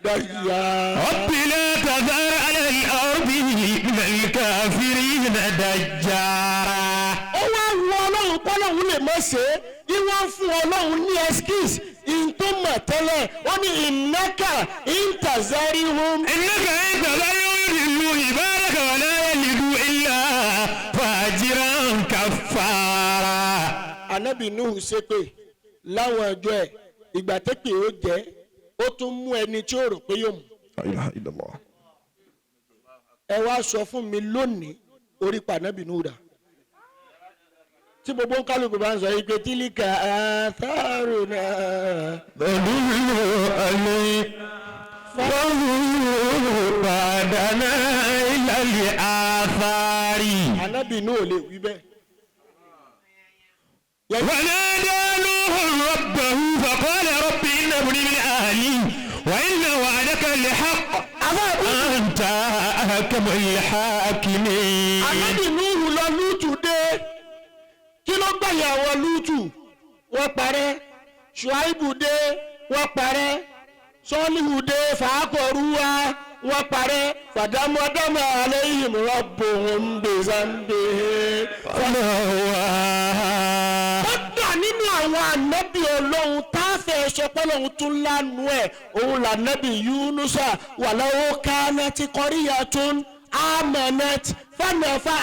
Speaker 2: dayyara.
Speaker 4: رب لا تذر على الأرض من الكافرين دجارا.
Speaker 2: Ó wá wọ Ọlọ́run pọ́lọ́run lè mọ̀ ṣe é, ìwọ́n fún Ọlọ́run ní excuse in tó mọ̀ tẹ́lẹ̀. Ó ní innaka in tazarihum.
Speaker 4: إنك إن تذرهم يضلوا عبادك ولا يلدوا إلا فاجرا كفارا.
Speaker 2: Anabi Nuhu ṣépè láwọn ọjọ́ ẹ̀. Ìgbà tẹ́pẹ̀ ó jẹ́, ó tún mú ẹni tí ó rò pé yóò mú.
Speaker 4: لا إله إلا الله.
Speaker 2: Ẹ wá sọ fún mi lónìí, orí pa anabi Nuhu dà? Tí gbogbo ń kálukú bá ń sọ yìí pé tílíkà àtàrùnà.
Speaker 4: ضلوا عليه فانظروا بعدنا إلى الآثار.
Speaker 2: Anabi Nuhu ò lè wí bẹ́ẹ̀.
Speaker 4: ونادى نوح ربه فقال رب إن ابني من أهلي وإن وعدك الحق أنت أحكم الحاكمين.
Speaker 2: Anabi Nuhu lọ, Lútù dé. Kí ló gbẹ̀yìn àwọn Lútù? Wọ́n parẹ́. Ṣùáìbù dé, wọ́n parẹ́. Sọ́ọ́lìhù dé, fàákọ̀rúwa, wọ́n parẹ́. Fàdámọ́dámọ́ alayhim rabbuhum bizambihim. Kódà nínú àwọn ànábì Ọlọ́run tá a fẹ́ sọ pọ́lọ́hún tún lánàá ẹ̀ òun là nẹ́bí Yunusa wàláwó kánà ti kọ́ríyà tún amanat fanafa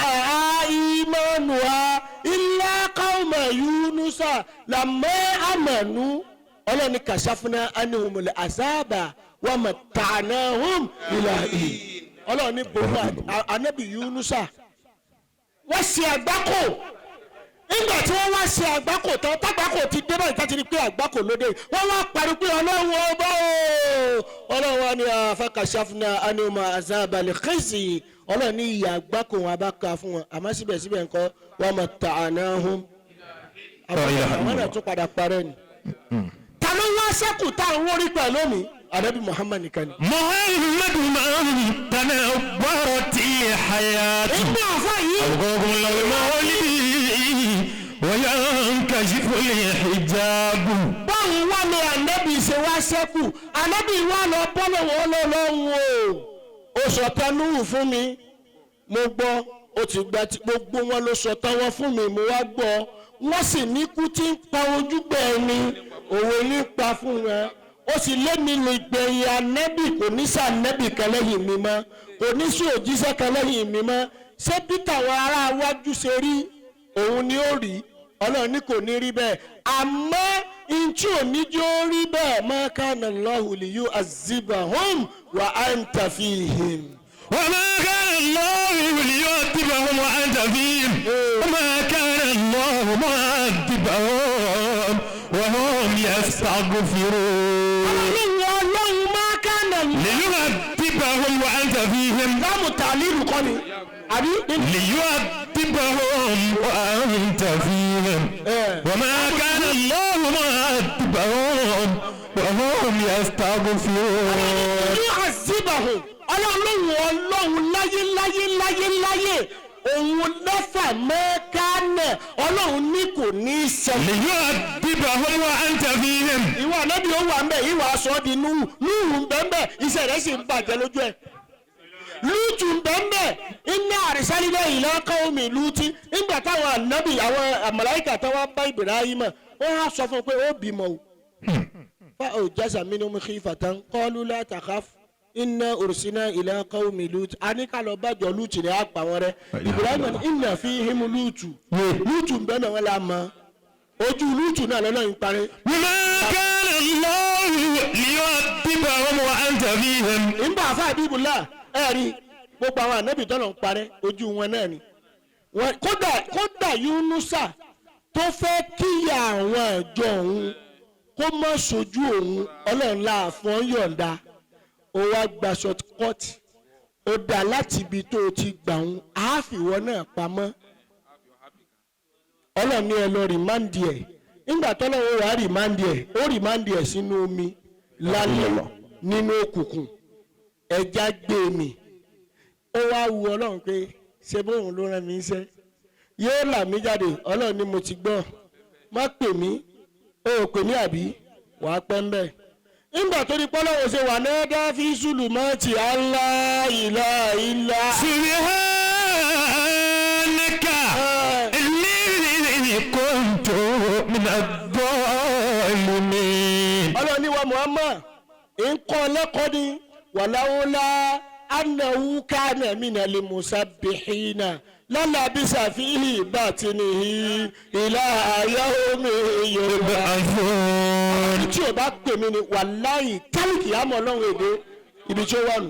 Speaker 2: imanuha illa qauma Yunusa lamma amanu ọlọ́ni kàṣáfúnà anihumul azaba wa mata'nahum ila hin. Ọlọ́ni gbogbo anabi Yunusa wọ́n ṣe àgbákò. Nígbà tí wọ́n wá ṣe àgbákò tán, tágbákò ti dé báyìí, tá ti rí pé àgbákò lóde, wọ́n wá pariwo pé ọlọ́run ọba o, ọlọ́run wa ni àfàkàṣàfúnà anihumul azaba lè xèsì. Ọlọ́run ní ìyà àgbákò wọn abá ka fún wọn, àmọ́ síbẹ̀síbẹ̀ ńkọ́ wa mata'nahum àwọn náà tún padà parẹ́ ni. Ta ló wá sẹ́kù tá à ń wórí pẹ̀lú mi? Ànábì Muhammad nìkan ni.
Speaker 4: Muhammadu man tanawwarat hayatu.
Speaker 2: Ìgbà àfa yìí.
Speaker 4: أبقاكم الله بمولده وينكشف الحجاب.
Speaker 2: Báwo wá ni ànábì ṣe wá sẹ́kù? Ànábì wá lọ bọ́lọ̀ wọn lọ́lọ́run o. Ó sọ tánúhù fún mi, mo gbọ́, ó ti gba ti gbogbo wọn ló sọ tán wọn fún mi, mo wá gbọ́. Wọ́n sì ní kú tí ń pa ojúgbẹ́ ẹni, òwe ní pa fún wọn. Ó sì lé mi lè gbẹ̀yìn ànábì, kò ní sí ànábì kan lẹ́yìn mi mọ́, kò ní sí òjíṣẹ́ kan lẹ́yìn mi mọ́. Ṣé bí tàwọn ará wájú ṣe rí òun ni ó rí? Ọlọ́run ní kò ní rí bẹ́ẹ̀. Àmọ́ ntí ò ní jó rí bẹ́ẹ̀, ma kana Allahu liyu'azzibahum wa anta fihim.
Speaker 4: وما كان الله ليعذبهم وأنت فيهم وما كان الله معذبهم وهم يستغفرون.
Speaker 2: Ọlọ́run ọlọ́run ma kana
Speaker 4: ليعذبهم وأنت فيهم.
Speaker 2: láàmú tàlílù kọ́ ni àbí.
Speaker 4: ليعذبهم وأنت فيهم وما كان الله معذبهم وهم يستغفرون.
Speaker 2: Yu'azzibahum, ọlọ́run ọlọ́run láyé láyé láyé láyé òun lọ́fà mẹ́kánẹ̀, ọlọ́run ní kò ní í ṣẹlẹ̀.
Speaker 4: ليعذبهم وأنت فيهم.
Speaker 2: Ìwọ ànábì ó wà mbẹ, ìwà aṣọ di núhù núhù mbẹ́mbẹ́, iṣẹ́ rẹ̀ sì ń bàjẹ́ lójú ẹ̀. Lútù mbẹ́mbẹ́, iná àrísálílẹ̀ ìlà qaumi lútì. Nígbà táwọn ànábì àwọn màláíkà táwọn bá Ibrahima, wọ́n á sọ fún un pé ó bímọ o. Fa awjasa minhum khifatan qalu la takhaf inna ursina ila qaumi lútì. A ní ká lọ bájọ lútì ní àpà wọn rẹ. Ibrahima ní inna fihim lútù. Lútù mbẹ́mbẹ́ wọn la mọ̀. Ojú lútù náà lọ́nà ń parí.
Speaker 4: وما كان الله ليعذبهم وأنت فيهم.
Speaker 2: Nbà àfa àbíbùlà ẹ rí gbogbo àwọn ànábì tọ́lọ̀ ń parẹ́ ojú wọn náà ni. Kódà kódà Yunusa tó fẹ́ kíyà àwọn ẹ̀jọ̀ òun kó má sojú òun, ọlọ́run láàfọ́n yọ̀ǹda. Ó wá gba short cut, ó dà láti ibi tó o ti gbà òun, àáfìwọ́ náà pamọ́. Ọlọ́run ní ẹ lọ rìmáǹdì ẹ̀. Nígbà tọ́lọ́run wà á rìmáǹdì ẹ̀, ó rìmáǹdì ẹ̀ sínú omi lálẹ́ nínú òkùnkùn, ẹja gbé mi. Ó wá wu ọlọ́run pé ṣé bóun ló rán mi iṣẹ́, yóò là mí jáde. Ọlọ́run ní mo ti gbọ́, má pè mí, ó pè mí àbí wàá pẹ́ ń bẹ̀. Nígbà tó di pọ́lọ́wọ́ ṣe wà náà dá fi sùlù mọ́ ti Allah ìlà ìlà.
Speaker 4: سبحانك إني كنت من الظالمين.
Speaker 2: Ọlọ́run ní wa Muhammad nkọ́ lẹ́kọ́ ni wàláwọ́lá anáwó kánà mìnà lè musabbihina lálàbísà fíhì bàtìníhì ìlà yaomi yorùbá.
Speaker 4: يبعثون.
Speaker 2: Tí o bá pè mí ni wàláyì tálíkì àmọ́ ọlọ́run èdè ibi tí ó wà nù.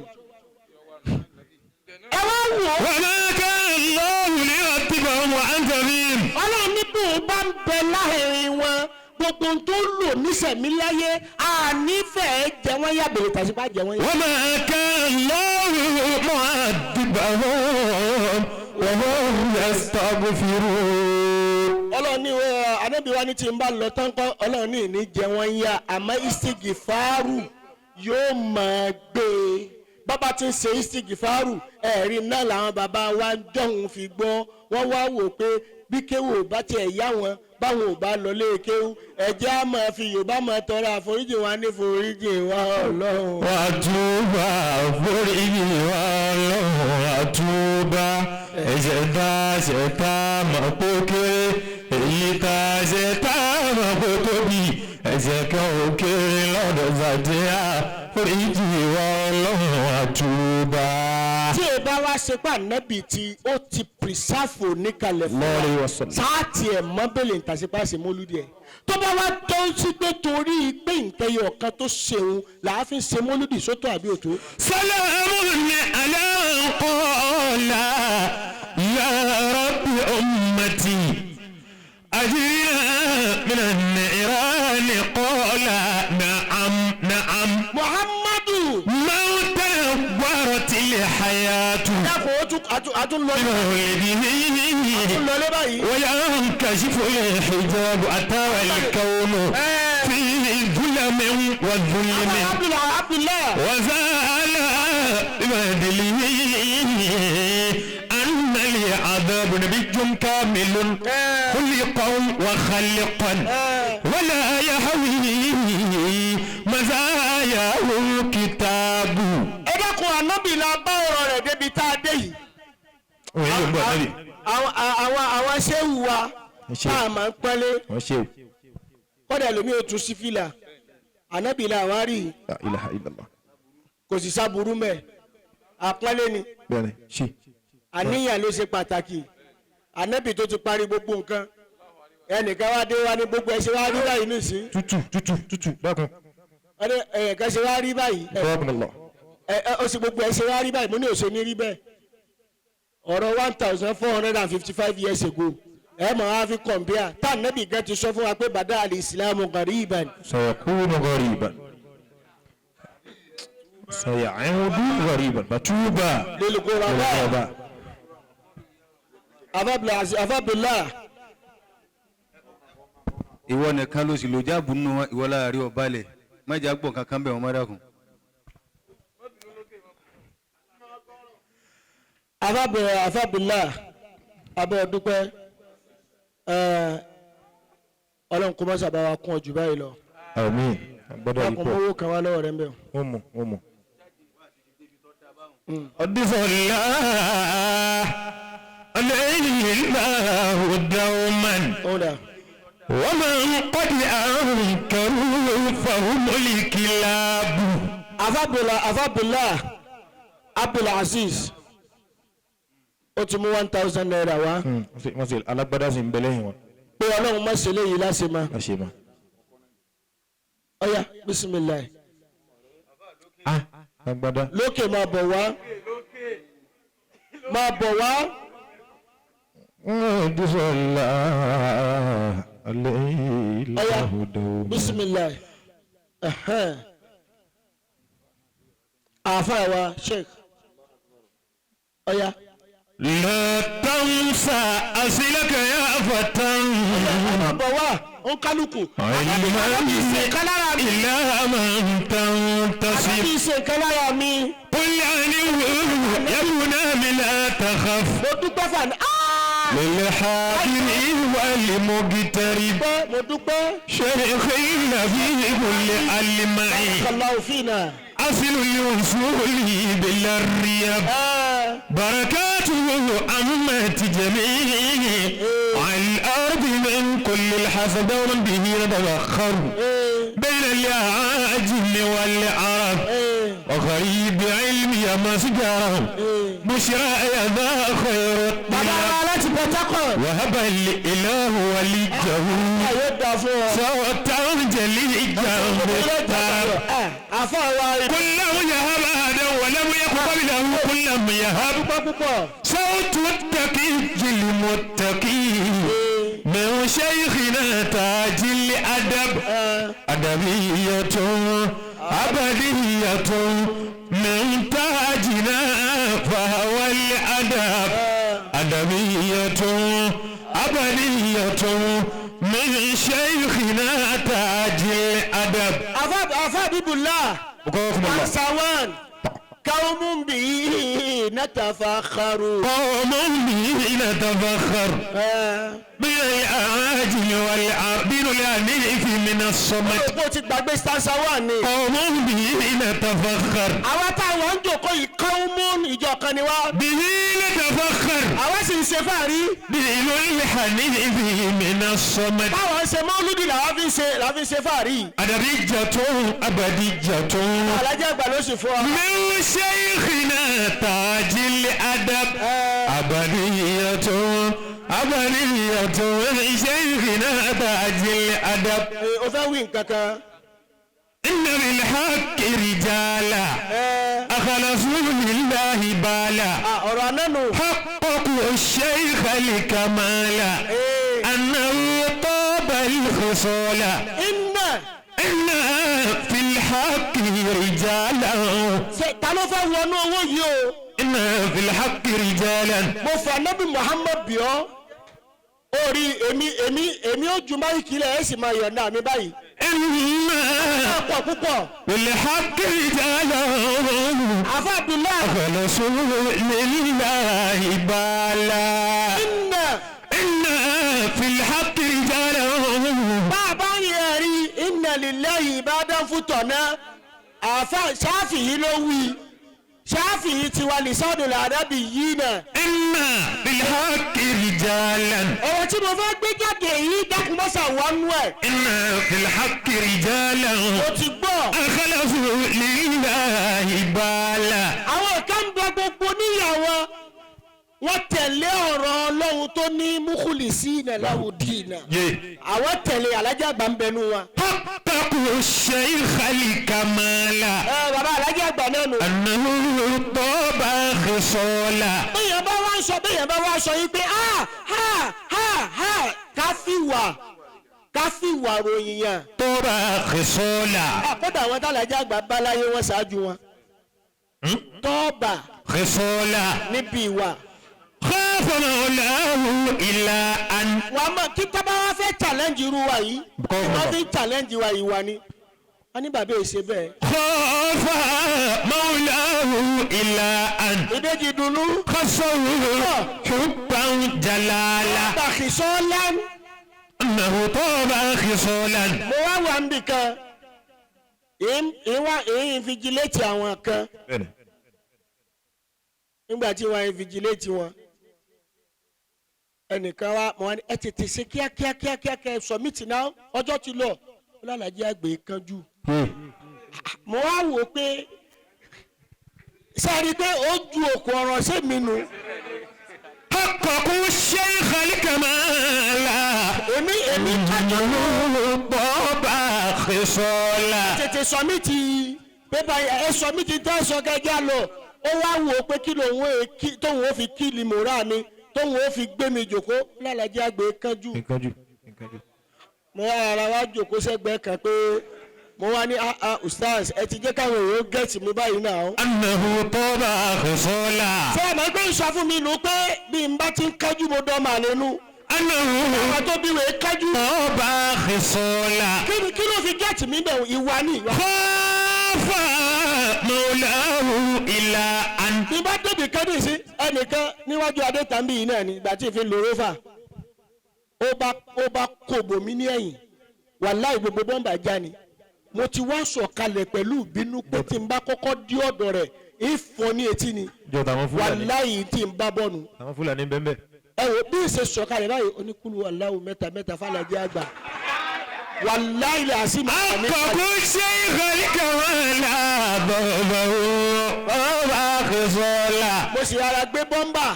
Speaker 2: Ẹ wá wò ó.
Speaker 4: وما كان الله ليعذبهم وأنت فيهم.
Speaker 2: Ọlọ́run ní bó o bá ń bẹ láàrin wọn, gbogbo ohun tó lò nísẹ̀mí láyé ànífẹ̀ẹ́ jẹ wọ́n yá bèrè tàbí bá jẹ wọ́n yá.
Speaker 4: وما كان الله معذبهم وهم يستغفرون.
Speaker 2: Ọlọ́run ní anábì wa ní tí n bá lọ tán kọ́, ọlọ́run ní ìní jẹ wọ́n yá, àmọ́ ìsìgìfàárù yóò máa gbé e. Bàbá tí ń ṣe ìsìgìfàárù ẹ̀rí náà làwọn bàbá wa ń jọ̀hún fi gbọ́. Wọ́n wá wò pé bí kéwù ò bá tiẹ̀ yá wọn, báwọn ò bá lọ lé kéwù, ẹ̀jẹ̀ á máa fi Yorùbá máa tọrọ àforíjì wa ní foríjì wa ọlọ́run.
Speaker 4: Wàtúbà foríjì wa ọlọ́run, wàtúbà ẹ̀ṣẹ̀ tá a ṣẹ̀ tá a mọ̀ pé kéré, èyí tá a ṣẹ̀ tá a mọ̀ kó tóbi ẹ̀ṣẹ̀ kan ò kéré lọ́dọ̀ Fàtíà oríjì wa ọlọ́run àtúbà.
Speaker 2: Tí ẹ bá wá ṣe pé ànábì tí ó ti pírísàfò níkalẹ̀ fún wa sáàtì ẹ̀ mọ́bẹ̀lẹ̀ ìtàsípàṣẹ mọ́lúdì ẹ̀ tó bá wá tó ń sí pé torí pé nǹkan ẹyọ kan tó ṣeun làá fi ṣe mọ́lúdì sótó àbí òtó.
Speaker 4: Salamun ala qala ya rabbi ummati ajirna min an-niran qala na'am na'am.
Speaker 2: Muhammadu.
Speaker 4: Mawta الحياة وينكشف الحجاب أتى الكون في ظلم والظلم وزال ببدله أن العذاب نبي كامل خلقا وخلقا ولا يحوي مزاياه كتاب.
Speaker 2: Ànábì la bá ọ̀rọ̀ rẹ̀ débi tá a dé yìí. Àwọn ṣéwù wa tá a máa ń pẹ́lẹ́. Kọ́dà lómi ò tún sí fìlà. Ànábì la wá rí. Kò sì sábúrú mẹ́. Àpọ́nlé ni. Àníyàn ló ṣe pàtàkì. Ànábì tó ti parí gbogbo nǹkan. Ẹnìkan wá dé wá ní gbogbo ẹ ṣe wá rí báyìí nísìnyí.
Speaker 4: Tútù tútù tútù dákun.
Speaker 2: Ẹnìkan ṣe wá rí báyìí. Ó sì gbogbo ẹ ṣe wá rí báyìí mo ní òṣè ní rí bẹ́ẹ̀ ọ̀rọ̀ 1455 years ago ẹ mọ̀ á fi kọ̀m̀pìà tá ànábì gan ti sọ fún wa pé bàdá al-islamu ghariban.
Speaker 4: Sayakunu ghariban sayaudu ghariban fatuba
Speaker 2: lil-ghuraba. Afábìlá.
Speaker 6: Ìwọ nìkan ló sì lò jáàbù nù ìwọ láàárín ọ̀balẹ̀ mẹ́jà gbọ̀n kankan bẹ̀ wọ́n mọ́dàkùn.
Speaker 2: Afábìlá abẹ́ dúpẹ́ ọlọ́run kó má sábà wa kún ọ jù báyìí lọ.
Speaker 4: Àmín. Gbọ́dọ̀ yìí pọ̀.
Speaker 2: Ọkùnrin owó kan wá lọ́wọ́ rẹ̀ ń bẹ̀.
Speaker 4: Ó mú. Ọdísọ̀lá alayhi dawman. Wa man qad ankaru fahumul kilabu.
Speaker 2: Afábìlá Abdulaziz ó ti mú 1000 naira wá.
Speaker 4: Wọ́n sì alágbádá sì ń bẹ lẹ́yìn wọn.
Speaker 2: Pé ọlọ́run má ṣe léyìí láṣẹ ma.
Speaker 4: Láṣẹ ma.
Speaker 2: Ọ̀yá bisimilayi.
Speaker 4: Alágbádá.
Speaker 2: Lókè máa bọ̀ wá. Máa bọ̀ wá.
Speaker 4: Ọdúnṣọlá alayhi
Speaker 2: Ọ̀yá bisimilayi. Àáfàá wa Sheikh. Ọ̀yá.
Speaker 4: لا تنسى أصلك يا فتى إلى من تنتصب قل عنه يا غلام لا تخف للحاضر والمغترب شيخ في كل المعي أصل الوصول بلا الريب بركاته أمت جميع على الأرض من كل الحسد ومن به نتبخر بين الأعاجم والعرب وغريب علمي مسجرا بشرى يا ذا خير الطيب وهب الإله وليه صوتا جليا بالطرب كله يهب هذا ولم يكن قبله كلم يهب صوت التقي المتقي من شيخنا تاج الأدب أدبية أبدية من تاجنا فهو الأدب أدبية أبدية من شيخنا تاج الأدب.
Speaker 2: أفاد الله أنسوان قوم به نتفخر.
Speaker 4: قوم به نتفخر. من الأعاجم والدين الحنيف من الصمد
Speaker 2: Ó ti gbàgbé stanza one ni.
Speaker 4: قوم به نتفخر
Speaker 2: Àwa táwọn ń jòkó yìí kọ́ńmún ìjọ kan ni wá.
Speaker 4: به نتفخر
Speaker 2: Àwa sì ń ṣe fáàrí.
Speaker 4: دين الحنيف من الصمد
Speaker 2: Báwọn ń ṣe mọ́lúdì làwọn fi ń ṣe làwọn fi ń ṣe fáàrí.
Speaker 4: أدبية أبدية
Speaker 2: Alájà àgbà ló sì fún wa.
Speaker 4: من شيخنا تاج الأدب أبدية أبدية من شيخنا تاج الأدب
Speaker 2: Ẹ, O fẹ́ wí nǹkan kan.
Speaker 4: إن بالحق رجالا
Speaker 2: Ẹ,
Speaker 4: أخلصوا لله بالا
Speaker 2: à, ọ̀rọ̀ àná nù.
Speaker 4: حققوا الشيخ الكمال
Speaker 2: Ee,
Speaker 4: أنه طاب الخصال
Speaker 2: Iná
Speaker 4: إن في الحق رجالا
Speaker 2: ṣe ta ló fẹ́ wọnú owó yìí o?
Speaker 4: إن في الحق رجالا
Speaker 2: Mo fà nábì Muhammad bíọ́. Orí èmi èmi èmi ó ju máìkì lẹ̀ ẹ̀ sì máa yọ̀ǹda mi báyìí.
Speaker 4: إن
Speaker 2: Ẹ pọ̀ púpọ̀.
Speaker 4: في الحق رجالا
Speaker 2: Àfa Abdullahi.
Speaker 4: أخلصوا لله بالا
Speaker 2: Iná
Speaker 4: إن في الحق رجالا
Speaker 2: bá a bá yẹ rí inna lillahi ibadan futọ̀nà àfa ṣáfì yìí ló wí ṣáfì yìí ti wà lisanu làdábì yìí nà.
Speaker 4: إن في الحق رجالا
Speaker 2: ọ̀rọ̀ tí mo fẹ́ gbé jáde yìí dákúmọ́sà wọnú ẹ̀
Speaker 4: إن في الحق رجالا
Speaker 2: o ti gbọ́.
Speaker 4: أخلصوا لله بالا
Speaker 2: àwọn kan ń bẹ gbogbo níyàwó wọ́n tẹ̀lé ọ̀rọ̀ ọlọ́run tó ní mukhlisina lahu dina àwọn tẹ̀lé alájà àgbà ń bẹnu wa.
Speaker 4: حققوا الشيخ الكمال
Speaker 2: ẹ bàbá alájà àgbà náà nù.
Speaker 4: أنه طاب خصالا
Speaker 2: béèyàn bá wá sọ béèyàn bá wá sọ yìí pé ha ha ha ha káfíwà káfíwà ròyìn yàn.
Speaker 4: طاب خصالا
Speaker 2: àkọ́dà àwọn tàlàjà àgbà bá láyé wọn ṣáájú wọn. tọ́ọ̀bà
Speaker 4: خصالا
Speaker 2: níbi ìwà.
Speaker 4: خاف مولاه إلا أن
Speaker 2: wàá mọ̀ kí tábà wá fẹ́ challenge irú wa yìí wọ́n fi ń challenge wa ìwà ni wọ́n ní bàbá èsè bẹ́ẹ̀.
Speaker 4: خاف مولاه إلا أن
Speaker 2: ìbejì dùnú.
Speaker 4: خصه حبا جلالا
Speaker 2: bàkìsọ́lá
Speaker 4: أنه طاب خصالا
Speaker 2: mo wá wà níbì kan ìwà èyí ìfijìlétì àwọn kan nígbà tí wọ́n ìfijìlétì wọn ẹnìkan wá mo wá ní ẹ tètè ṣe kíákíá kíákíá kẹ submit now ọjọ́ ti lọ ó lálàjì àgbè kanjú mo wá wò ó pé sẹ́ẹ̀rí pé ó ju òkú ọ̀rọ̀ sí mi nù
Speaker 4: حققوا الشيخ الكمال
Speaker 2: èmi èmi kájọ
Speaker 4: أنه طاب خصالا
Speaker 2: tètè submit pépà ẹ submit tẹ́ sọ kẹjá lọ ó wá wò ó pé kí lòun ó kí tóun ó fi kílì mòrá mi tóun ó fi gbé mi jòkó lálàjì àgbè kanjú mo wá ara wa jòkó sẹ́gbẹ̀ẹ́ kan pé mo wá ní ah ah ustaz ẹ ti jẹ́ káwọn èèyàn gẹ̀ẹ́tì mi báyìí náà.
Speaker 4: أنه طاب خصالا
Speaker 2: ṣé ẹ mọ̀ pé ń sọ fún mi nù pé bí n bá ti ń kájú mo dán màá nínú
Speaker 4: أنه
Speaker 2: àwọn tó bí wèé kájú
Speaker 4: طاب خصالا
Speaker 2: kí ni kí ló fi gẹ̀ẹ́tì mi bẹ̀ ìwà ni ìwà.
Speaker 4: خاف مولاه إلى أن
Speaker 2: bí n bá débi kan ní sí ẹnìkan níwájú adétàbí yìí náà ni ìgbà tí ìfi lo rófà ó bá kò bò mí ní ẹ̀yìn wàláì gbogbo bọ́ǹbà já ni mo ti wá sọ̀kalẹ̀ pẹ̀lú ìbínú pé tí n bá kọ́kọ́ dí ọ̀dọ̀ rẹ̀ ìfọ̀ ní etí ni
Speaker 4: jọ tàwọn fúlàní
Speaker 2: wàláì tí n bá bọ́nu
Speaker 4: àwọn fúlàní bẹ́ẹ̀
Speaker 2: ẹ wò bí ìṣe sọ̀kalẹ̀ báyìí oníkúlù aláwọ̀ mẹ́ta mẹ́ta fàlàjì àgbà wàláì lè àṣì máa ní.
Speaker 4: أحققوا الشيخ الكمال ضربه طاب خصالا
Speaker 2: mo sì rárá gbé bọ́ǹbà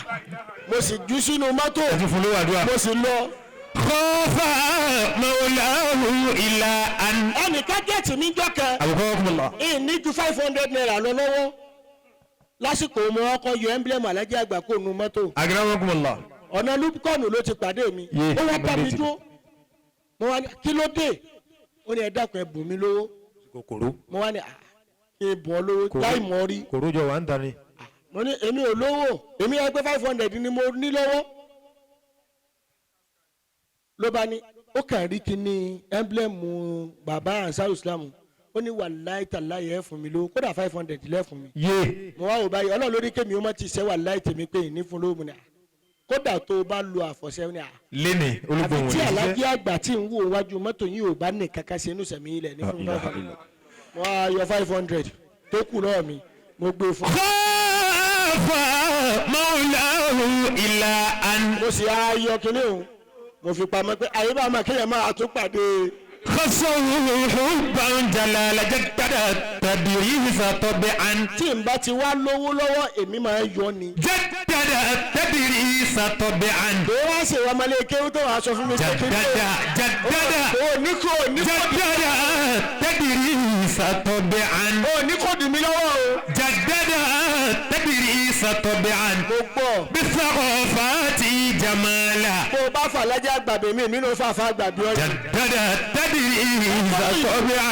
Speaker 2: mo sì jù sínú mọ́tò
Speaker 4: ti fún lówó àdúrà.
Speaker 2: mo sì lọ.
Speaker 4: خاف مولاه إلى أن
Speaker 2: ẹnìkan gẹ̀ẹ́tì mi jọ kan
Speaker 4: أبقاكم الله
Speaker 2: ìní ju ₦500 lọ lọ́wọ́ lásìkò mo ọkọ yọ emblem alájẹ àgbà kó nu mọ́tò
Speaker 4: أكرمكم الله
Speaker 2: ọ̀nà lubcon ló ti pàdé mi
Speaker 4: Yé,
Speaker 2: ó wá bá mi
Speaker 4: mandate.
Speaker 2: dúró mo wá ní kí ló dé ó ní ẹ dákun ẹ bùn mí lówó
Speaker 4: kòkòrò
Speaker 2: mo wá ní "Ah, kí n bùn ọ lówó láì mọ̀ rí
Speaker 4: kòró jọ wà ń ta ni.
Speaker 2: mo ní èmi ò lówó èmi yẹ pé 500 ni mo ní lọ́wọ́ ló bá ní ó kàn rí kíní emblem bàbá ansar islam ó ní wàláì tàláì ẹ fún mi lówó kódà 500 lẹ́ fún mi
Speaker 4: yé
Speaker 2: mo wá wò báyìí ọlọ́run lórí kémi ó má ti ṣe wàláì tèmi pé ìní fún lówó mu ni Kódà tó o bá lo àfọ̀ṣẹ ní à.
Speaker 4: Lẹ́nì
Speaker 2: Àfi
Speaker 4: olúgbòhùn
Speaker 2: tí
Speaker 4: ní
Speaker 2: alájí àgbà tí ń wò wájú mọ́tò yìí ò bá ní kankan ṣe inú sẹ̀mí ilẹ̀ ní fún 500. Mo á yọ 500 tó kù lọ́wọ́ mi, mo gbé fún un.
Speaker 4: خاف مولاه إلى أن
Speaker 2: Mo sì á yọ kinní òun, mo fi pamọ́ pé àyè bá máa kéèyàn máa tún pàdé.
Speaker 4: خصه حبا جلال جدد التدريس طبعا.
Speaker 2: Tí n bá ti wá lówó lọ́wọ́, èmi máa ń yọ ni.
Speaker 4: جدد التدريس طبعا.
Speaker 2: Tó wá ṣe ìwà ọmọlé kéwú tó wàá sọ fún mi pé kí n
Speaker 4: جدد جدد
Speaker 2: tó ní kò ní kò
Speaker 4: جدد التدريس طبعا.
Speaker 2: ò ní kò dùn mí lọ́wọ́ o.
Speaker 4: جدد التدريس طبعا.
Speaker 2: Mo gbọ́.
Speaker 4: بالثقافات جمالا.
Speaker 2: Bó o bá fà lájà àgbàdo mi, mi ló fà fà àgbàdo ọjọ́.
Speaker 4: جدد التدريس طبعا.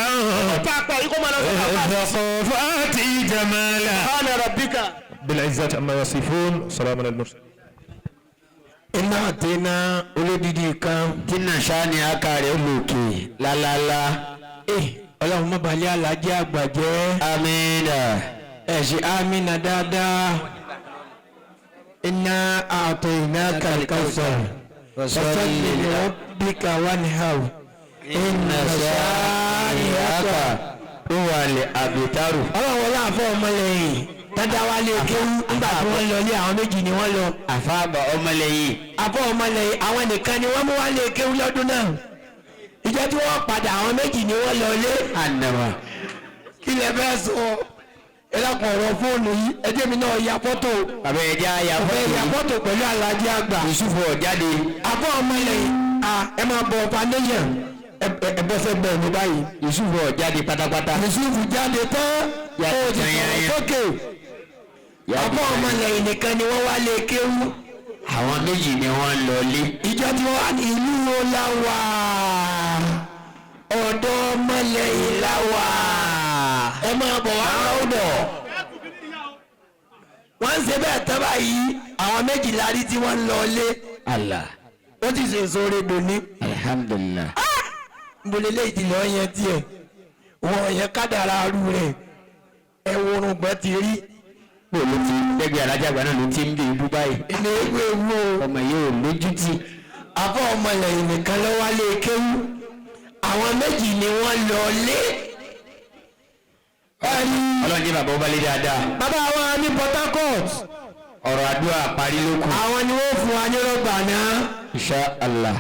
Speaker 2: Pápá yìí kó máa lọ sí àpá.
Speaker 4: بالثقافات جمالا.
Speaker 2: Subhana rabbika.
Speaker 4: بالعزة عما يصفون سلام على المرسلين.
Speaker 1: Iná àti iná olódìdí kan tí nàṣà ni aka rẹ̀ lòkè lálálá.
Speaker 3: Ọlọ́run má balẹ̀ alájẹ́ àgbà jẹ́.
Speaker 1: Amina.
Speaker 3: Ẹ ṣe amínà dáadáa. Iná àtọ̀ iná kàlkàwùsà. Fasalli li rabbika wanhar.
Speaker 1: Inna shani'aka huwal abtaru.
Speaker 3: Ọlọ́run wọlé àfọ ọmọlẹ́yìn tọ́jà wálé kéwú nígbà tí wọ́n lọ lé àwọn méjì ni wọ́n lọ.
Speaker 1: Àfáàbà ọmọlẹ́yìn.
Speaker 3: Àfọ ọmọlẹ́yìn àwọn nìkan ni wọ́n mú wálé kéwú lọ́dún náà. Ìjọ tí wọ́n padà àwọn méjì ni wọ́n lọ lé.
Speaker 1: Ànàmà.
Speaker 3: Kí lẹ fẹ́ sọ? Ẹ dákun, ọ̀rọ̀ fóònù yìí, ẹ jẹ́ mi náà ya fọ́tò.
Speaker 1: Bàbá ẹ jẹ́ àyà
Speaker 3: Ọ̀fẹ́
Speaker 1: fọ́tò
Speaker 3: ya
Speaker 1: yìí.
Speaker 3: fọ́tò pẹ̀lú alájí àgbà.
Speaker 1: Yusufu ọ̀jáde.
Speaker 3: Àfọ ọmọlẹ́yìn a ẹ máa bọ̀ foundation ẹ bọ́ sẹ́gbẹ̀ẹ́ mi báyìí.
Speaker 1: Yusufu ọ̀jáde pátápátá.
Speaker 3: Yusufu jáde tán,
Speaker 1: Ya
Speaker 3: ó ti
Speaker 1: ti yan
Speaker 3: sọ̀rọ̀
Speaker 1: yan.
Speaker 3: sókè.
Speaker 1: Ya
Speaker 3: Àfọ
Speaker 1: ti yan.
Speaker 3: ọmọlẹ́yìn nìkan ni wọ́n wá lé kéwú.
Speaker 1: Àwọn méjì ni wọ́n ń lọ lé.
Speaker 3: Ìjọ tí wọ́n wà ní ìlú wo la wà? Ọ̀dọ̀ ọmọlẹ́yìn la wà. Ẹ máa bọ̀ wá rọ́ọ̀dọ̀. Wọ́n ń ṣe bẹ́ẹ̀ tán báyìí, àwọn méjì la rí tí wọ́n ń lọ lé.
Speaker 1: Allah.
Speaker 3: Ó ti ṣe sóore dòní.
Speaker 1: Alhamdulillah.
Speaker 3: Nbolele ìdílé ọyàn tiẹ̀ wọ́n yẹn kádàrá arú rẹ̀ ẹ̀wọ̀n gbọ́n ti rí.
Speaker 1: Bó ló ti dẹ́gbẹ́ alájà àgbà náà ló ti ń bí ibú báyìí.
Speaker 3: Ilé ewu ewu o.
Speaker 1: Ọmọ yìí ò lójútì.
Speaker 3: Àfọ ọmọlẹ́yìn nìkan ló wálé kéwú, àwọn méjì ni wọ́n lọ lé.
Speaker 1: Ọlọ́run jẹ́ bàbá ọba lé dáadáa.
Speaker 3: Bàbá wa ní Port Harcourt.
Speaker 1: Ọ̀rọ̀ àdúrà parí ló kù.
Speaker 3: Àwọn ni wọ́n fún wa ní rọ́bà náà.
Speaker 1: Insha Allah.